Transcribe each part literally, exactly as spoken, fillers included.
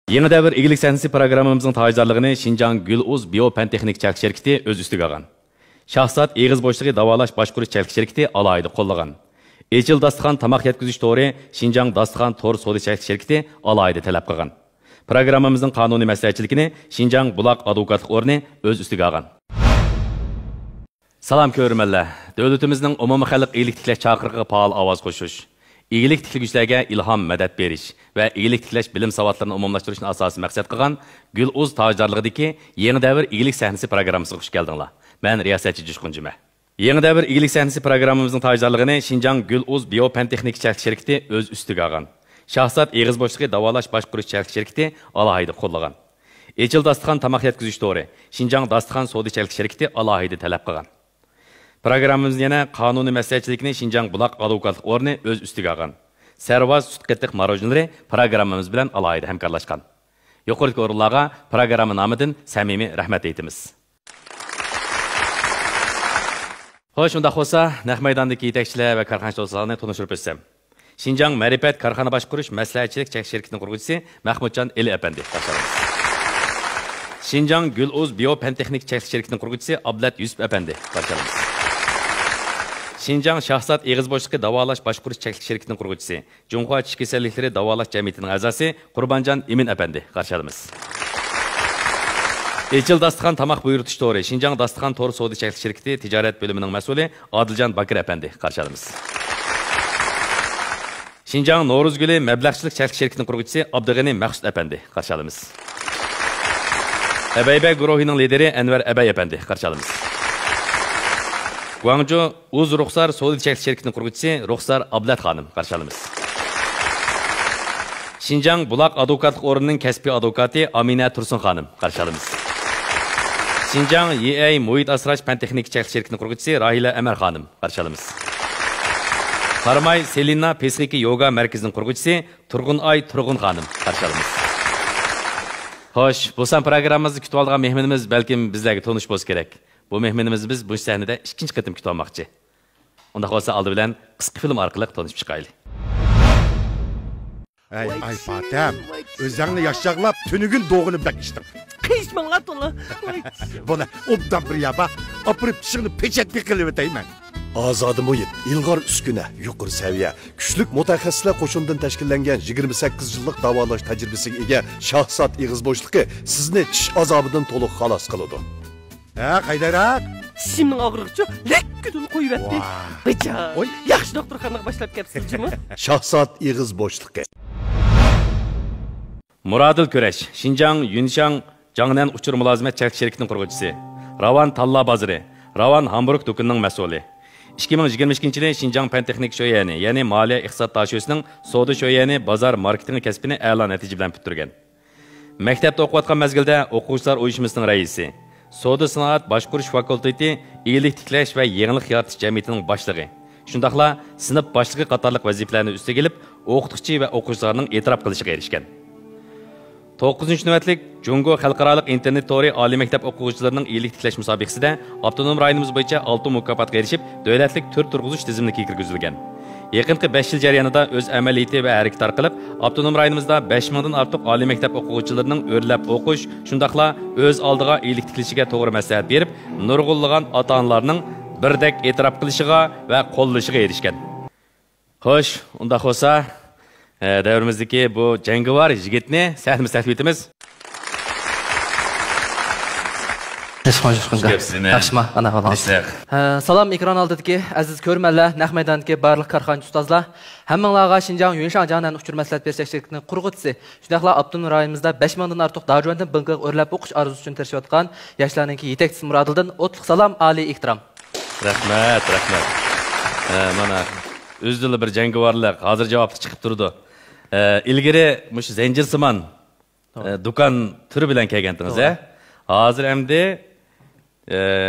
يېڭى دەۋر ئىگىلىك سەھنىسى پىروگراممىمىزنىڭ تاجدارلىقىنى شىنجاڭ گۈل ئۇز بىيو پەن تېخنىكا چەكلىك شىركىتى ئۆز ئۈستىگە ئالغان. شاھزات ئېغىز بوشلۇقى داۋالاش باشقۇرۇش چەكلىك شىركىتى ئالاھىدە قوللىغان. ئېچىل داستىخان تاماق يەتكۈزۈش تورى شىنجاڭ داستىخان تور سودا چەكلىك شىركىتى ئالاھىدە تەلەپ قىلغان. پىروگراممىمىزنىڭ قانۇنىي مەسلىھەتچىلىكىنى شىنجاڭ بۇلاق ئادۋوكاتلىق ئورنى ئۆز ئۈستىگە ئالغان. سالام كۆرۈرمەنلەر! دۆلىتىمىزنىڭ ئومۇمخەلق ئىگىلىك تىكلەش چاقىرىقىغا پائال ئاۋاز قوشۇش، ئىگىلىك تىكلىگۈچىلەرگە ئىلھام، مەدەت بېرىش ۋە ئىگىلىك تىكلەش بىلىم ساۋاتلىرىنى ئومۇملاشتۇرۇشنى ئاساسىي مەقسەت قىلغان گۈل ئۇز تاجدارلىقىدىكى يېڭى دەۋر ئىگىلىك سەھنىسى پىروگراممىسىغا خۇش كەلدىڭلار. مەن رىياسەتچى جۇشقۇن جۈمە. يېڭى دەۋر ئىگىلىك سەھنىسى پىروگراممىمىزنىڭ تاجدارلىقىنى شىنجاڭ گۈل ئۇز بىيو پەن تېخنىكا چەكلىك شىركىتى ئۆز ئۈستىگە ئالغان. شاھزات ئېغىز بوشلۇقى داۋالاش باشقۇرۇش چەكلىك شىركىتى ئالاھىدە قوللىغان. ئېچىل داستىخان تاماق يەتكۈزۈش تورى، شىنجاڭ داستىخان سودا چەكلىك شىركىتى ئالاھىدە تەلەپ قىلغان. پىروگراممىمىزنى يەنە قانۇنىي مەسلىھەتچىلىكىنى شىنجاڭ بۇلاق ئادۋوكاتلىق ئورنى ئۆز ئۈستىگە ئالغان. سەرۋاز سۈت قېتىق ماروژنىلىرى پىروگراممىمىز بىلەن ئالاھىدە ھەمكارلاشقان. يۇقىرىدىكى ئورۇنلارغا پىروگرامما نامىدىن سەمىمىي رەھمەت ئېيتىمىز. خوش، ئۇنداق بولسا، نەق مەيداندىكى يېتەكچىلەر ۋە كارخانىچى دوستلارنى تونۇشتۇرۇپ ئۆتسەم. شىنجاڭ مەرىپەت كارخانا باشقۇرۇش مەسلىھەتچىلىك چەكلىك شىركىتىنىڭ قۇرغۇچىسى مەخمۇتجان ئېلى ئەپەندى، قارشى ئالىمىز. شىنجاڭ گۈل ئۇز بىيو پەن تېخنىكا چەكلىك شىركىتىنىڭ قۇرغۇچىسى ئابلەت يۈسۈپ ئەپەندى، قارشى ئالىمىز. شىنجاڭ شاھزات ئېغىز بوشلۇقى داۋالاش باشقۇرۇش چەكلىك شىركىتىنىڭ قۇرغۇچىسى، جۇڭخۇا چىش كېسەللىكلىرى داۋالاش جەمئىيىتىنىڭ ئەزاسى قۇربانجان ئىمىن ئەپەندى، قارشى ئالىمىز. ئېچىل داستىخان تاماق بۇيرۇتۇش تورى، شىنجاڭ داستىخان تور سودا چەكلىك شىركىتى تىجارەت بۆلۈمىنىڭ مەسئۇلى ئادىلجان باكىر ئەپەندى، قارشى ئالىمىز. شىنجاڭ نورۇز گۈلى مەبلەغچىلىك چەكلىك شىركىتىنىڭ قۇرغۇچىسى ئابدۇغېنى مەخسۇت ئەپەندى، قارشى ئالىمىز. ئەبەيبەگ گۇرۇھىنىڭ لىدىرى ئەنۋەر ئەبەي ئەپەندى، قارشى ئالىمىز. گۇاڭجۇ ئۇز رۇخسار سودا چەكلىك شىركىتىنىڭ قۇرغۇچىسى رۇخسار ئابلەت خانىم، قارشى ئالىمىز. شىنجاڭ بۇلاق ئادۋوكاتلىق ئورنىنىڭ كەسپىي ئادۋوكاتى ئامىنە تۇرسۇن خانىم، قارشى ئالىمىز. شىنجاڭ يىئەي مۇھىت ئاسراش پەن تېخنىكا چەكلىك شىركىتىنىڭ قۇرغۇچىسى راھىلە ئەمەر خانىم، قارشى ئالىمىز. قاراماي سېلىنا پسىخىكا يوگا مەركىزىنىڭ قۇرغۇچىسى تۇرغۇنئاي تۇرغۇن خانىم، قارشى ئالىمىز. خوش، بۇ سان پىروگراممىمىزدا كۈتۈۋالغان مېھمىنىمىز بەلكىم بىزلەرگە تونۇش بولسا كېرەك. بۇ مېھمىنىمىزنى بىز بۇ سەھنىدە ئىككىنچى قېتىم كۈتۈۋالماقچى. ئۇنداق بولسا ئالدى بىلەن قىسقا فىلىم ئارقىلىق تونۇشۇپ چىقايلى. ھەي، ئاي پاتەم، ئۆزەڭنى ياش چاغلاپ تۈنۈگۈن دوغىنى بەك ئىچتىڭ. قىيىشماڭلار تولا. بۇنى ئوبدان بىر يەرگە ئاپىرىپ چىشىڭنى پېچەتكە قىلىۋېتەيمەن. ئازادە مۇھىت، ئىلغار ئۈسكۈنە، يۇقىرى سەۋىيە، كۈچلۈك مۇتەخەسسىسلەر قوشۇنىدىن تەشكىللەنگەن يىگىرمە سەككىز يىللىق داۋالاش تەجرىبىسىگە ئىگە شاھزات ئېغىز بوشلۇقى سىزنى چىش ئازابىدىن تولۇق خالاس قىلىدۇ. ھە، قايدايراق؟ چىشىمنىڭ ئاغرىقىچۇ لەككىدىن قويۇۋەتتى. ۋاھ. بىجا. ئوي. ياخشى دوختۇرخانىغا باشلاپ كەپسىز جۇمۇ. شاھزات ئېغىز بوشلۇقى. مۇرادىل كۈرەش، شىنجاڭ يۈنشاڭ جاڭنەن ئۇچۇر مۇلازىمەت چەكلىك شىركىتىنىڭ قۇرغۇچىسى، راۋان تاللا بازىرى، راۋان ھامبۇرگ دۇكىنىنىڭ مەسئۇلى. ئىككى مىڭ يىگىرمە ئىككىنچى يىلى شىنجاڭ پەن تېخنىكا شۆيەنى، يەنى مالىيە ئىقتىساد داشۆسىنىڭ سودا شۆيەنى بازار ماركېتىڭى كەسپىنى ئەلا نەتىجە بىلەن پۈتتۈرگەن. مەكتەپتە ئوقۇۋاتقان مەزگىلدە ئوقۇغۇچىلار ئۇيۇشمىسىنىڭ رەئىسى، سودا سانائەت باشقۇرۇش فاكۇلتېتى ئىگىلىك تىكلەش ۋە يېڭىلىق يارىتىش جەمئىيىتىنىڭ باشلىقى، شۇنداقلا سىنىپ باشلىقى قاتارلىق ۋەزىپىلەرنى ئۈستىگە ئېلىپ، ئوقۇتقۇچى ۋە ئوقۇغۇچىلارنىڭ ئېتىراپ قىلىشىغا ئېرىشكەن. توققۇزىنچى نۆۋەتلىك جۇڭگو خەلقئارالىق ئىنتېرنېت تورى ئالىي مەكتەپ ئوقۇغۇچىلىرىنىڭ ئىگىلىك تىكلەش مۇسابىقىسىدە ئاپتونوم رايونىمىز بويىچە ئالتۇن مۇكاپاتقا ئېرىشىپ، دۆلەتلىك تۈر تۇرغۇزۇش تىزىملىكىگە كىرگۈزۈلگەن. يېقىنقى بەش يىل جەريانىدا ئۆز ئەمەلىيىتى ۋە ھەرىكىتى ئارقىلىق ئاپتونوم رايونىمىزدا بەش مىڭدىن ئارتۇق ئالىي مەكتەپ ئوقۇغۇچىلىرىنىڭ ئۆرلەپ ئوقۇش، شۇنداقلا ئۆز ئالدىغا ئىگىلىك تىكلىشىگە توغرا مەسلىھەت بېرىپ، نۇرغۇنلىغان ئاتا-ئانىلارنىڭ بىردەك ئېتىراپ قىلىشىغا ۋە قوللىشىغا ئېرىشكەن. خوش، ئۇنداق بولسا، ئە، دەۋرىمىزدىكى بۇ جەڭگىۋار يىگىتنى سەھنىمىزگە تەكلىپ ئېتىمىز. خوش كەپسىز، مەن. ياخشىما، ئانا بالام. ھە، سالام، ئېكران ئالدىدىكى ئەزىز كۆرۈرمەنلەر، نەق مەيداندىكى بارلىق كارخانىچى ئۇستازلار، ھەممىڭلارغا شىنجاڭ يۈنشاڭ جاڭنەن ئۇچۇر مەسلىھەت بېرىش شىركىتىنىڭ قۇرغۇچىسى، شۇنداقلا ئاپتونوم رايونىمىزدا بەش مىڭدىن ئارتۇق داجۈەندىن بىڭكوغا ئۆرلەپ ئوقۇش ئارزۇسى ئۈچۈن تىرىشىۋاتقان ياشلارنىڭكى يېتەكچىسى مۇرادىلدىن ئوتلۇق سالام، ئالىي ئېھتىرام. رەھمەت، رەھمەت. ھە، مانا، ئۆزىدىنلا بىر جەڭگىۋارلىق، ھازىر جاۋابلىق چىقىپ تۇرىدۇ. ئە، ئىلگىرى مۇشۇ زەنجىرسىمان، توغرا. ئە، دۇكان تۈرى بىلەن كەلگەنتىڭىز، توغرا. ھە؟ ھازىر ئەمدى، ئە،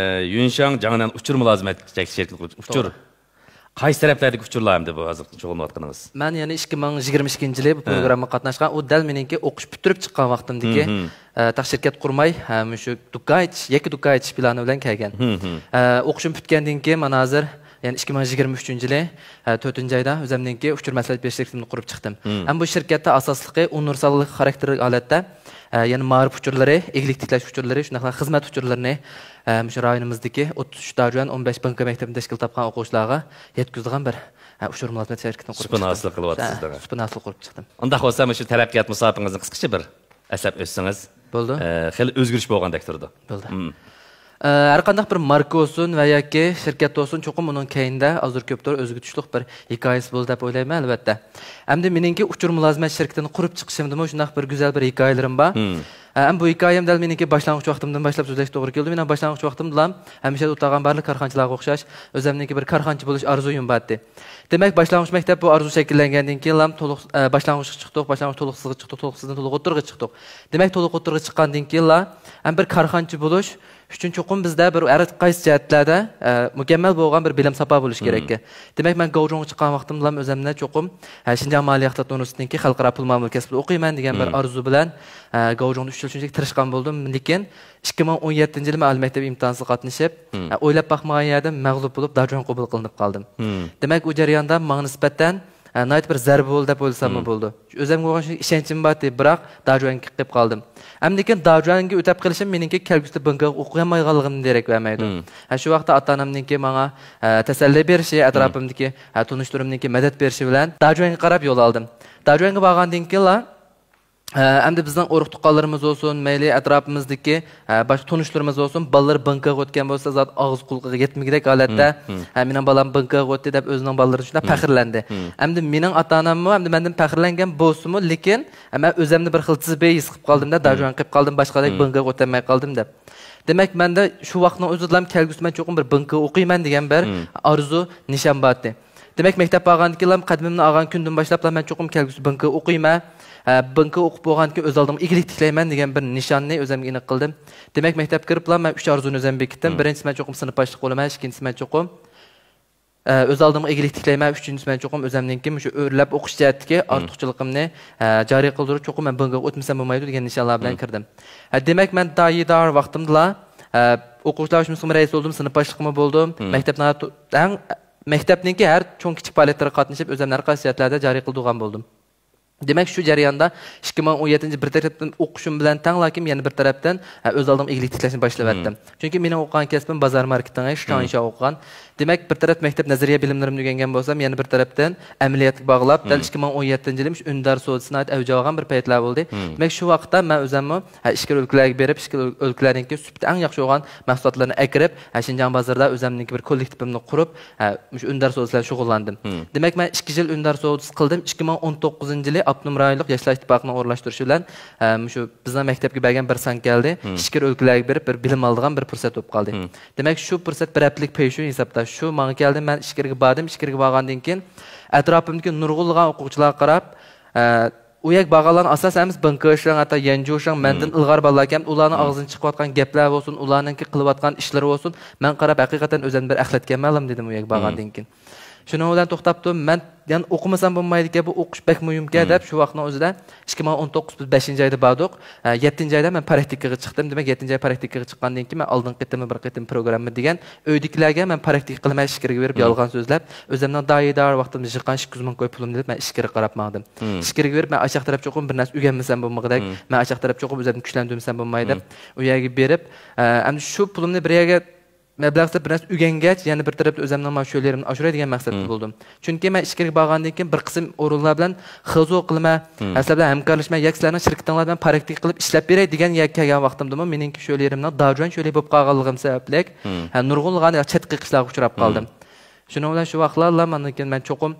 يۈنشاڭ جاڭنەن ئۇچۇر مۇلازىمەت شىركىتى قۇرۇپ، ئۇچۇر. توغرا. قايسى تەرەپلەردىكى ئۇچۇرلار ئەمدى بۇ ھازىر شۇغۇللىنىۋاتقىنىڭىز؟ مەن يەنە ئىككى مىڭ يىگىرمە ئىككىنچى يىلى بۇ پروگراممىغا قاتناشقان. ئۇ دەل مېنىڭكى ئوقۇش پۈتتۈرۈپ چىققان ۋاقتىمدىكى، ئە، تاق شىركەت قۇرماي، ھە، مۇشۇ دۇكان ئېچىش، يەككە دۇكان ئېچىش پىلانى بىلەن كەلگەن. ئە، ئوقۇشۇم پۈتكەندىن كېيىن مانا ھازىر، يەنى ئىككى مىڭ يىگىرمە ئۈچىنچى يىلى، ئە، تۆتىنچى ئايدا ئۆزەمنىڭكى ئۇچۇر مەسلىھەت بېرىش شىركىتىمنى قۇرۇپ چىقتىم. ھەم بۇ شىركەتتە ئاساسلىقى ئۇنىۋېرسال خاراكتېرلىك ھالەتتە، ئە، يەنە مائارىپ ئۇچۇرلىرى، ئىگىلىك تىكلەش ئۇچۇرلىرى، شۇنداقلا خىزمەت ئۇچۇرلىرىنى، ئە، مۇشۇ رايونىمىزدىكى ئوتتۇز ئۈچ داجۈەن، ئون بەش بىڭكې مەكتىپىنى تەشكىل تاپقان ئوقۇغۇچىلارغا يەتكۈزىدىغان بىر، ئە، ئۇچۇر مۇلازىمەت شىركىتىنى قۇرۇپ سۈپىنى ھاسىل قىلىۋاتىسىز دەڭە. سۈپىنى ھاسىل قۇرۇپ چىقتىم. ئۇنداق بولسا، مۇشۇ تەرەققىيات مۇساپىڭىزنى قىسقىچە بىر ئەسلەپ ئۆتسىڭىز. بولدى. ئە، خېلى ئۆزگىرىش بولغاندەك تۇرىدۇ. بولدى. ئە، ھەر قانداق بىر ماركا بولسۇن ۋە ياكى شىركەت بولسۇن، چوقۇم ئۇنىڭ كەينىدە ئازدۇر كۆپتۇر ئۆزگىرىشلىك بىر ھېكايىسى بولىدۇ دەپ ئويلايمەن، ئەلۋەتتە. ئەمدى مېنىڭكى ئۇچۇر مۇلازىمەت شىركىتىنى قۇرۇپ چىقىشىمدىمۇ شۇنداق بىر گۈزەل بىر ھېكايىلىرىم بار. ئە، ئەمدى بۇ ھېكايەم دەل مېنىڭكى باشلانغۇچ ۋاقتىمدىن باشلاپ سۆزلەشكە توغرا كېلىدۇ. مېنىڭ باشلانغۇچ ۋاقتىمدىلا ھەمىشە ئولتۇرغان بارلىق كارخانىچىلارغا ئوخشاش ئۆزەمنىڭكى بىر كارخانىچى بولۇش ئارزۇيۇم بارتى. دېمەك، باشلانغۇچ مەكتەپ بۇ ئارزۇ شەكىللەنگەندىن كېيىنلا تولۇق، ئە، باشلانغۇچقا چىقتۇق، باشلانغۇچ تولۇقسىزغا چىقتۇق، تولۇقسىزدىن تولۇق ئوتتۇرىغا چىقتۇق. دېمەك، تولۇق ئوتتۇرىغا چىققاندىن كېيىنلا ھەم بىر كارخانىچى بولۇش ئۈچۈن چوقۇم بىزدە بىر ھەر قايسى جەھەتلەردە، ئە، مۇكەممەل بولغان بىر بىلىم ساپا بولۇشى كېرەككەن. دېمەك، مەن گاۋجۇڭغا چىققان ۋاقتىمدىلا ئۆزەمنى چوقۇم، ئە، شىنجاڭ مالىيە ئىقتىساد ئۇنىۋېرسىتېتىنىڭكى خەلقئارا پۇل مۇئامىلە كەسپىدە ئوقۇيمەن دېگەن بىر ئارزۇ بىلەن، ئە، گاۋجۇڭدا ئۈچ يىل شۇنچىلىك تىرىشقان بولدۇم. لېكىن ئىككى مىڭ ئون يەتتىنچى يىلى مەن ئالىي مەكتەپ ئىمتىھانىغا قاتنىشىپ، ئە، ئويلاپ باقمىغان يەردىن مەغلۇپ بولۇپ، داجۈەنگە قوبۇل قىلىنىپ قالدىم. دېمەك، ئۇ جەرياندا ماڭا نىسبەتەن، ئە، ناھايىتى بىر زەربە بولدى دەپ ئويلىساممۇ بولىدۇ. ئۆزۈمگە بولغان شۇ ئىشەنچىم بارتى، بىراق داجۈەنگە قېلىپ قالدىم. ئەمدىكىن داجۈەنگە ئۆتەپ قېلىشىم مېنىڭكى كەلگۈسىدە بىڭكېغا ئوقۇيالمايدىغانلىقىمدىن دېرەك بەرمەيدۇ. ھە، شۇ ۋاقىتتا ئاتا-ئانامنىڭكى ماڭا، ئە، تەسەللى بېرىشى، ئەتراپىمدىكى، ھە، تونۇشلىرىمنىڭكى مەدەت بېرىشى بىلەن داجۈەنگە قاراپ يول ئالدىم. داجۈەنگە بارغاندىن كېيىنلا، ئە، ئەمدى بىزنىڭ ئۇرۇق-تۇغقانلىرىمىز بولسۇن، مەيلى ئەتراپىمىزدىكى، ئە، باشقا تونۇشلىرىمىز بولسۇن، بالىلىرى بىڭكېغا ئۆتكەن بولسا، زادى ئاغزى قۇلىقىغا يەتمىگۈدەك ھالەتتە، ھە، مېنىڭ بالام بىڭكېغا ئۆتتى دەپ ئۆزىنىڭ بالىلىرى شۇنداق پەخىرلەندى. ئەمدى مېنىڭ ئاتا-ئاناممۇ ئەمدى مەندىن پەخىرلەنگەن بولسىمۇ، لېكىن، ئە، مەن ئۆزەمنى بىر خىل جىز بېيىس قىلىپ قالدىم-دە، داجۈەنگە قېلىپ قالدىم، باشقىدەك بىڭكېغا ئۆتەلمەي قالدىم دەپ. دېمەك، مەندە شۇ ۋاقىتنىڭ ئۆزىدىلا كەلگۈسىدە مەن چوقۇم بىر بىڭكېغا ئوقۇيمەن دېگەن بىر ئارزۇ، نىشان بارتى. دېمەك، مەكتەپ بارغاندىكىنلا قەدىمىمنى ئالغان كۈندىن باشلاپلا مەن چوقۇم كەلگۈسىدە بىڭكېغا ئوقۇيمەن. ئە، بىڭكېغا ئوقۇپ بولغاندىن كېيىن ئۆز ئالدىمغا ئىگىلىك تىكلەيمەن دېگەن بىر نىشاننى ئۆزۈمگە ئېنىق قىلدىم. دېمەك، مەكتەپكە كىرىپلا مەن ئۈچ ئارزۇنى ئۆزۈم بېكىتتىم. بىرىنچىسى مەن چوقۇم سىنىپ باشلىقى بولىمەن، ئىككىنچىسى مەن چوقۇم، ئە، ئۆز ئالدىمغا ئىگىلىك تىكلەيمەن، ئۈچىنچىسى مەن چوقۇم ئۆزۈمنىڭكى مۇشۇ ئۆرلەپ ئوقۇش جەھەتتىكى ئارتۇقچىلىقىمنى، ئە، جارى قىلدۇرۇپ، چوقۇم مەن بىڭكېغا ئۆتمىسەم بولمايدۇ دېگەن نىشانلار بىلەن كىردىم. ئە، دېمەك، مەن دائىدار ۋاقتىمدىلا، ئە، ئوقۇغۇچىلار ئۇيۇشمىسىنىڭ رەئىسى بولدۇم، سىنىپ باشلىقىمۇ بولدۇم. مەكتەپنىڭ ھەر تو-، ئەڭ مەكتەپنىڭكى ھەر چوڭ كىچىك پائالىيەتلىرىگە قاتنىشىپ، ئۆزۈمنى ھەر قايسى جەھەتلەردە جارى قىلىدىغان بولدۇم. دېمەك، شۇ جەرياندا ئىككى مىڭ ئون يەتتىنچى بىر تەرەپتىن ئوقۇشۇم بىلەن تەڭلا كىم يەنە بىر تەرەپتىن، ھە، ئۆز ئالدىمغا ئىگىلىك تىكلەشنى باشلىۋەتتىم. چۈنكى مېنىڭ ئوقۇغان كەسپىم بازار ماركېتىڭى، شۇاڭشيا ئوقۇغان. دېمەك، بىر تەرەپ مەكتەپ نەزەرىيە بىلىملىرىمنى ئۆگەنگەن بولسام، يەنە بىر تەرەپتىن ئەمەلىيەتكە باغلاپ، دەل ئىككى مىڭ ئون يەتتىنچى يىلى مۇشۇ ئۈندىدار سودىسى ناھايىتى ئەۋج ئالغان بىر پەيتلەر بولدى. دېمەك، شۇ ۋاقىتتا مەن ئۆزۈممۇ، ھە، ئىچكىرى ئۆلكىلەرگە بېرىپ، ئىچكىرى ئۆلكىلەرنىڭكى سۈپىتى ئەڭ ياخشى بولغان مەھسۇلاتلىرىنى ئەكىرىپ، ھە، شىنجاڭ بازىرىدا ئۆزۈمنىڭكى بىر كوللېكتىپىمنى قۇرۇپ، ھە، مۇشۇ ئۈندىدار سودىسى بىلەن شۇغۇللاندىم. دېمەك، مەن ئىككى يىل ئۈندىدار سودىسى قىلدىم. ئىككى مىڭ ئون توققۇزىنچى يىلى ئاپتونوم رايونلۇق ياشلار ئىتتىپاقىنىڭ ئورۇنلاشتۇرۇشى بىلەن، ھە، مۇشۇ بىزنىڭ مەكتەپكە بەرگەن بىر سان كەلدى. ئىچكىرى ئۆلكىلەرگە بېرىپ بىر بىلىم ئالىدىغان بىر پۇرسەت بولۇپ قالدى. دېمەك، شۇ پۇرسەت بىر ھەپتىلىك پېيشۇن ھېسابتا. شۇ ماڭا كەلدى، مەن ئىچكىرىگە باردىم. ئىچكىرىگە بارغاندىن كېيىن، ئەتراپىمدىكى نۇرغۇنلىغان ئوقۇغۇچىلارغا قاراپ، ئە، ئۇ يەرگە بارغانلارنىڭ ئاساسەن ھەممىسى بېڭكېشىڭ، ھەتتا يەنجۇشىڭ، مەندىن ئىلغار بالىلاركەن. ئۇلارنىڭ ئاغزىدىن چىقىۋاتقان گەپلەر بولسۇن، ئۇلارنىڭكى قىلىۋاتقان ئىشلىرى بولسۇن، مەن قاراپ ھەقىقەتەن ئۆزۈمنى بىر ئەخلەتكەنمەنلام دېدىم ئۇ يەرگە بارغاندىن كېيىن. شۇنىڭ بىلەن توختاپتۇ، مەن يەنە ئوقۇمىسام بولمايدىكەن، بۇ ئوقۇش بەك مۇھىمكەن دەپ، شۇ ۋاقىتنىڭ ئۆزىدە ئىككى مىڭ ئون توققۇز بىز بەشىنچى ئايدا باردۇق. ئە، يەتتىنچى ئايدا مەن پراكتىكىغا چىقتىم. دېمەك، يەتتىنچى ئاي پراكتىكىغا چىققاندىن كېيىن مەن ئالدىنقى قېتىممۇ بىر قېتىم پروگرامما دېگەن ئۆيدىكىلەرگە مەن پراكتىكا قىلىمەن ئىچكىرىگە بېرىپ يالغان سۆزلەپ، ئۆزۈمنىڭ دائىرە ۋاقتىمدا يىغقان ئىككى يۈز مىڭ كوي پۇلۇمنى ئېلىپ مەن ئىچكىرىگە قاراپ ماڭدىم. ئىچكىرىگە بېرىپ، مەن ئاشاق تەرەپ چوقۇم بىر نەرسە ئۆگەنمىسەم بولمىغۇدەك، مەن ئاشاق تەرەپ چوقۇم ئۆزۈمنى كۈچلەندۈرمىسەم بولماي دەپ، ئۇ يەرگە بېرىپ، ئە، ئەمدى شۇ پۇلۇمنى بىر يەرگە مەبلەغ سېلىپ بىر نەرسە ئۆگەنگەچ، يەنە بىر تەرەپتە ئۆزۈمنىڭ مانا شۆلىرىمنى ئاشۇراي دېگەن مەقسەتتە بولدۇم. چۈنكى مەن ئىچكىرىگە بارغاندىن كېيىن بىر قىسىم ئورۇنلار بىلەن خېلى زور قىلىمەن، سىلەر بىلەن ھەمكارلىشىمەن ياكى سىلەرنىڭ شىركىتىڭلار بىلەن پراكتىكا قىلىپ ئىشلەپ بېرەي دېگەن يەرگە كەلگەن ۋاقتىمدىمۇ مېنىڭكى شۆلىرىمنىڭ داجۈەن شۆلى بولۇپ قالغانلىقىم سەۋەبلىك، ھە، نۇرغۇنلىغان چەتكە قېقىشلارغا ئۇچراپ قالدىم. شۇنىڭ بىلەن شۇ ۋاقىتلارلا ماندىن كېيىن مەن چوقۇم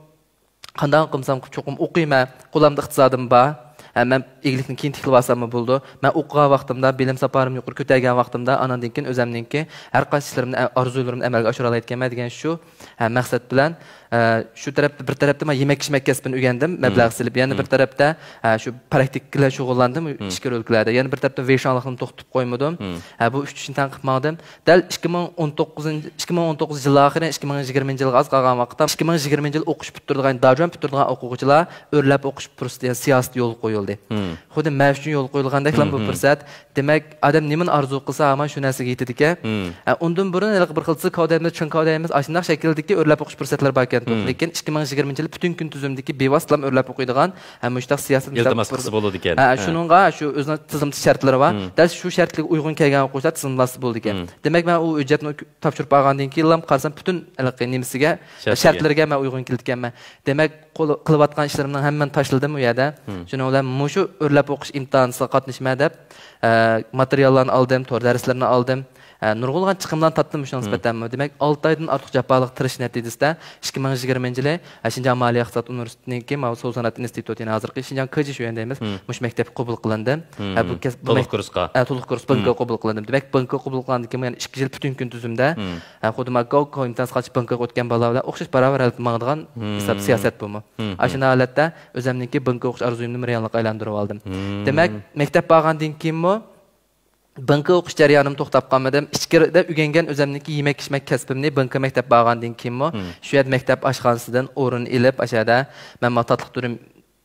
قانداق قىلسام چوقۇم ئوقۇيمەن، قولۇمدا ئىقتىسادىم بار. ھە، مەن ئىگىلىكنى كېيىن تىكلىۋالساممۇ بولىدۇ. مەن ئوقۇغان ۋاقتىمدا، بىلىم ساپارىمنى يۇقىرى كۆتەرگەن ۋاقتىمدا، ئاناندىن كېيىن ئۆزەمنىڭكى ھەر قايسى ئىشلىرىمنى، ئارزۇلىرىمنى ئەمەلگە ئاشۇرالايدىكەنمەن دېگەن شۇ، ھە، مەقسەت بىلەن، ئە، شۇ تەرەپتە، بىر تەرەپتە مەن يېمەك ئىچمەك كەسپىنى ئۆگەندىم، مەبلەغ سېلىپ، يەنە بىر تەرەپتە، ئە، شۇ پراكتىكا بىلەن شۇغۇللاندىم ئىچكىرى ئۆلكىلەردە. يەنە بىر تەرەپتە ۋېيشاڭلىقنى توختىتىپ قويمىدىم. ھە، بۇ ئۈچ ئىشنى تەڭ قىلىپ ماڭدىم. دەل ئىككى مىڭ ئون توققۇزىنچى، ئىككى مىڭ ئون توققۇزىنچى يىل ئاخىرى، ئىككى مىڭ يىگىرمىنچى يىلغا ئاز قالغان ۋاقىتتا، ئىككى مىڭ يىگىرمىنچى يىل ئوقۇش پۈتتۈرىدىغان، داجۈەن پۈتتۈرىدىغان ئوقۇغۇچىلار ئۆرلەپ ئوقۇش پۇرسىتى، يەنى سىياسىتى يولغا قويۇلدى. خۇددى مەن ئۈچۈن يولغا قويۇلغاندەكلا بۇ پۇرسەت. دېمەك، ئادەم نېمىنى ئارزۇ قىلسا، ھامان شۇ نەرسىگە يېتىدىكەن. ئە، ئۇندىن بۇرۇن ھېلىقى بىر خىل سىكاۋ دەيمىز، چىڭكاۋ دەيمىز، ئاشۇنداق شەكىلدىكى ئۆرلەپ ئوقۇش پۇرسەتلىرى باركەن. لېكىن ئىككى مىڭ يىگىرمىنچى يىل پۈتۈن كۈن تۈزۈمدىكى بىۋاسىتىلا ئۆرلەپ ئوقۇيدىغان ھەم مۇشۇنداق سىياسەت مۇشۇنداق ئىلتىماس قىلسا بولىدىكەن. ھە، شۇنىڭغا شۇ ئۆزىنىڭ تىزىملىتىش شەرتلىرى بار. دەل شۇ شەرتلەرگە ئۇيغۇن كەلگەن ئوقۇغۇچىلار تىزىملاتسا بولىدىكەن. دېمەك، مەن ئۇ ھۆججەتنى تاپشۇرۇپ بارغاندىن كېيىنلا قارىسام، پۈتۈن ھېلىقى نېمىسىگە، شەرتلىرىگە مەن ئۇيغۇن كېلىدىكەنمەن. دېمەك، قول-، قىلىۋاتقان ئىشلىرىمنىڭ ھەممىنى تاشلىدىم ئۇ يەردە. شۇنىڭ بىلەن مۇشۇ ئۆرلەپ ئوقۇش ئىمتىھانىغا قاتنىشىمەن دەپ، ئە، ماتېرىياللارنى ئالدىم، تور دەرسلىرىنى ئالدىم. ئە، نۇرغۇنلىغان چىقىملارنى تاپتىم مۇشۇنىڭ نىسبەتەنمۇ. دېمەك، ئالتە ئايدىن ئارتۇق جاپالىق تىرىشىش نەتىجىسىدە ئىككى مىڭ يىگىرمىنچى يىلى، ئە، شىنجاڭ مالىيە ئىقتىساد ئۇنىۋېرسىتېتىنىڭكى ماۋۇ سوۋ سانائەت ئىنستىتۇتى، يەنى ھازىرقى شىنجاڭ كېجىشۈەن دەيمىز، مۇشۇ مەكتەپكە قوبۇل قىلىندىم. ھە، بۇ كەس-، بۇ تولۇق مەك-، كۇرسقا. ھە، تولۇق كۇرس، بىڭكې قوبۇل قىلىندىم. دېمەك، بىڭكې قوبۇل قىلغاندىن كېيىن يەنە ئىككى يىل پۈتۈن كۈن تۈزۈمدە، ھە، خۇددى مانا گاۋكاۋ ئىمتىھانسىغا قاتنىشىپ بىڭكېغا ئۆتكەن بالىلار بىلەن ئوخشاش باراۋەر ھالەتتە ماڭىدىغان ھېساب سىياسەت بۇمۇ. ئاشۇنداق ھالەتتە ئۆزەمنىڭكى بىڭكېغا ئوقۇش ئارزۇيۇمنى رېئاللىققا ئايلاندۇرۇۋالدىم. دېمەك، مەكتەپ بارغاندىن كېيىنمۇ بىڭكېغا ئوقۇش جەريانىمدا توختاپ قالمىدىم. ئىچكىرىدە ئۆگەنگەن ئۆزەمنىڭكى يېمەك-ئىچمەك كەسپىمنى بىڭكېغا مەكتەپ بارغاندىن كېيىنمۇ شۇ يەردە مەكتەپ ئاشخانىسىدىن ئورۇن ئېلىپ، ئاشۇ يەردە مەن مانا تاتلىق دۈرۈم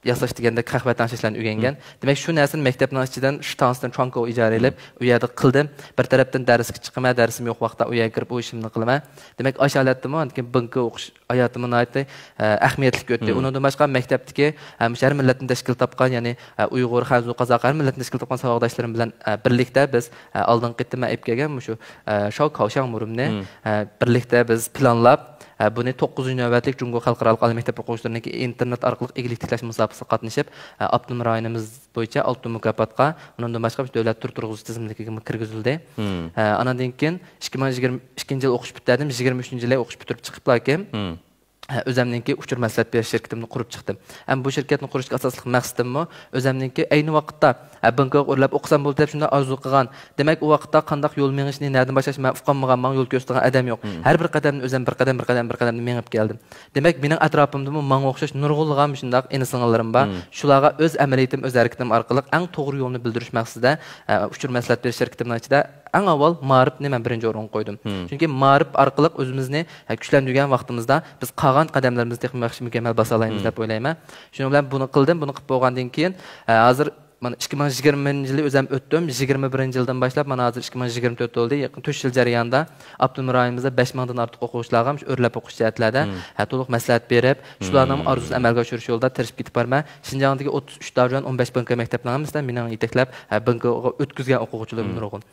ياساش دېگەندەك قەھۋە تەڭشەشلەرنى ئۆگەنگەن. دېمەك، شۇ نەرسىنى مەكتەپنىڭ ئىچىدىن شى تاڭسىدىن چۇاڭكاۋ ئىجارە ئېلىپ، ئۇ يەردە قىلدىم. بىر تەرەپتىن دەرسكە چىقىمەن، دەرسىم يوق ۋاقىتتا ئۇ يەرگە كىرىپ ئۇ ئىشىمنى قىلىمەن. دېمەك، ئاشۇ ھالەتتىمۇ، ئاندىن كېيىن بىڭكېغا ئوقۇش ھاياتىمۇ ناھايىتى، ئە، ئەھمىيەتلىك ئۆتتى. ئۇنىڭدىن باشقا مەكتەپتىكى، ئە، مۇشۇ ھەر مىللەتتىن تەشكىل تاپقان، يەنى، ئە، ئۇيغۇر، خەنزۇ، قازاق ھەر مىللەتتىن تەشكىل تاپقان ساۋاقداشلىرىم بىلەن، ئە، بىرلىكتە بىز، ئە، ئالدىنقى قېتىم مەن ئېلىپ كەلگەن مۇشۇ، ئە، شاۋ كاۋشياڭ مۇرۇمنى، ئە، بىرلىكتە بىز پىلانلاپ، ئە، بۇنى توققۇزىنچى نۆۋەتلىك جۇڭگو خەلقئارالىق ئالىي مەكتەپ ئوقۇغۇچىلىرىنىڭكى ئىنتېرنېت ئارقىلىق ئىگىلىك تىكلەش مۇسابىقىسىگە قاتنىشىپ، ئە، ئاپتونوم رايونىمىز بويىچە ئالتۇن مۇكاپاتقا، ئۇنىڭدىن باشقا دۆلەت تۈر تۇرغۇزۇش تىزىملىكىگىمۇ كىرگۈزۈلدى. ئە، ئاناندىن كېيىن ئىككى مىڭ يىگىرمە ئىككىنچى يىل ئوقۇش پۈتتۈردۈم، يىگىرمە ئۈچىنچى يىلى ئوقۇش پۈتتۈرۈپ چىقىپلا كېيىن، ئە، ئۆزەمنىڭكى ئۇچۇر مەسلىھەت بېرىش شىركىتىمنى قۇرۇپ چىقتىم. ئەمما بۇ شىركەتنى قۇرۇشتىكى ئاساسلىق مەقسىتىممۇ ئۆزەمنىڭكى ئەينى ۋاقىتتا، ئە، بىڭكوغا ئۆرلەپ ئوقۇسام بولدى دەپ شۇنداق ئارزۇ قىلغان. دېمەك، ئۇ ۋاقىتتا قانداق يول مېڭىشنى، نەدىن باشلاشنى مەن ئۇقالمىغان، ماڭا يول كۆرسىتىدىغان ئادەم يوق. ھەر بىر قەدەمنى ئۆزەم بىر قەدەم، بىر قەدەم، بىر قەدەمدە مېڭىپ كەلدىم. دېمەك، مېنىڭ ئەتراپىمدىمۇ ماڭا ئوخشاش نۇرغۇنلىغان مۇشۇنداق ئىنى-سىڭىللىرىم بار. شۇلارغا ئۆز ئەمەلىيىتىم، ئۆز ھەرىكىتىم ئارقىلىق ئەڭ توغرا يولنى بىلدۈرۈش مەقسىتىدە، ئە، ئۇچۇر مەسلىھەت بېرىش شىركىتىمنىڭ ئىچىدە ئەڭ ئاۋۋال مائارىپنى مەن بىرىنچى ئورۇنغا قويدۇم. چۈنكى مائارىپ ئارقىلىق ئۆزىمىزنى، ئە، كۈچلەندۈرگەن ۋاقتىمىزدا بىز قالغان قەدەملىرىمىزنى تېخىمۇ ياخشى مۇكەممەل باسالايمىز دەپ ئويلايمەن. شۇنىڭ بىلەن بۇنى قىلدىم. بۇنى قىلىپ بولغاندىن كېيىن، ئە، ھازىر مانا ئىككى مىڭ يىگىرمىنچى يىلى ئۆزەم ئۆتتۈم. يىگىرمە بىرىنچى يىلدىن باشلاپ مانا ھازىر ئىككى مىڭ يىگىرمە تۆت بولدى. يېقىن تۆت يىل جەريانىدا ئاپتونوم رايونىمىزدا بەش مىڭدىن ئارتۇق ئوقۇغۇچىلارغا مۇشۇ ئۆرلەپ ئوقۇش جەھەتلەردە، ھە، تولۇق مەسلىھەت بېرىپ، شۇلارنىڭ ئارزۇسىنى ئەمەلگە ئاشۇرۇش يولىدا تىرىشىپ كېتىپ بارىمەن. شىنجاڭدىكى ئوتتۇز ئۈچ داجۈەن، ئون بەش بىڭكې مەكتەپنىڭ ھەممىسىدە مېنىڭ يېتەكلەپ، ھە، بىڭكېغا ئۆتكۈزگەن ئوقۇغۇچىلىرىم نۇرغۇن.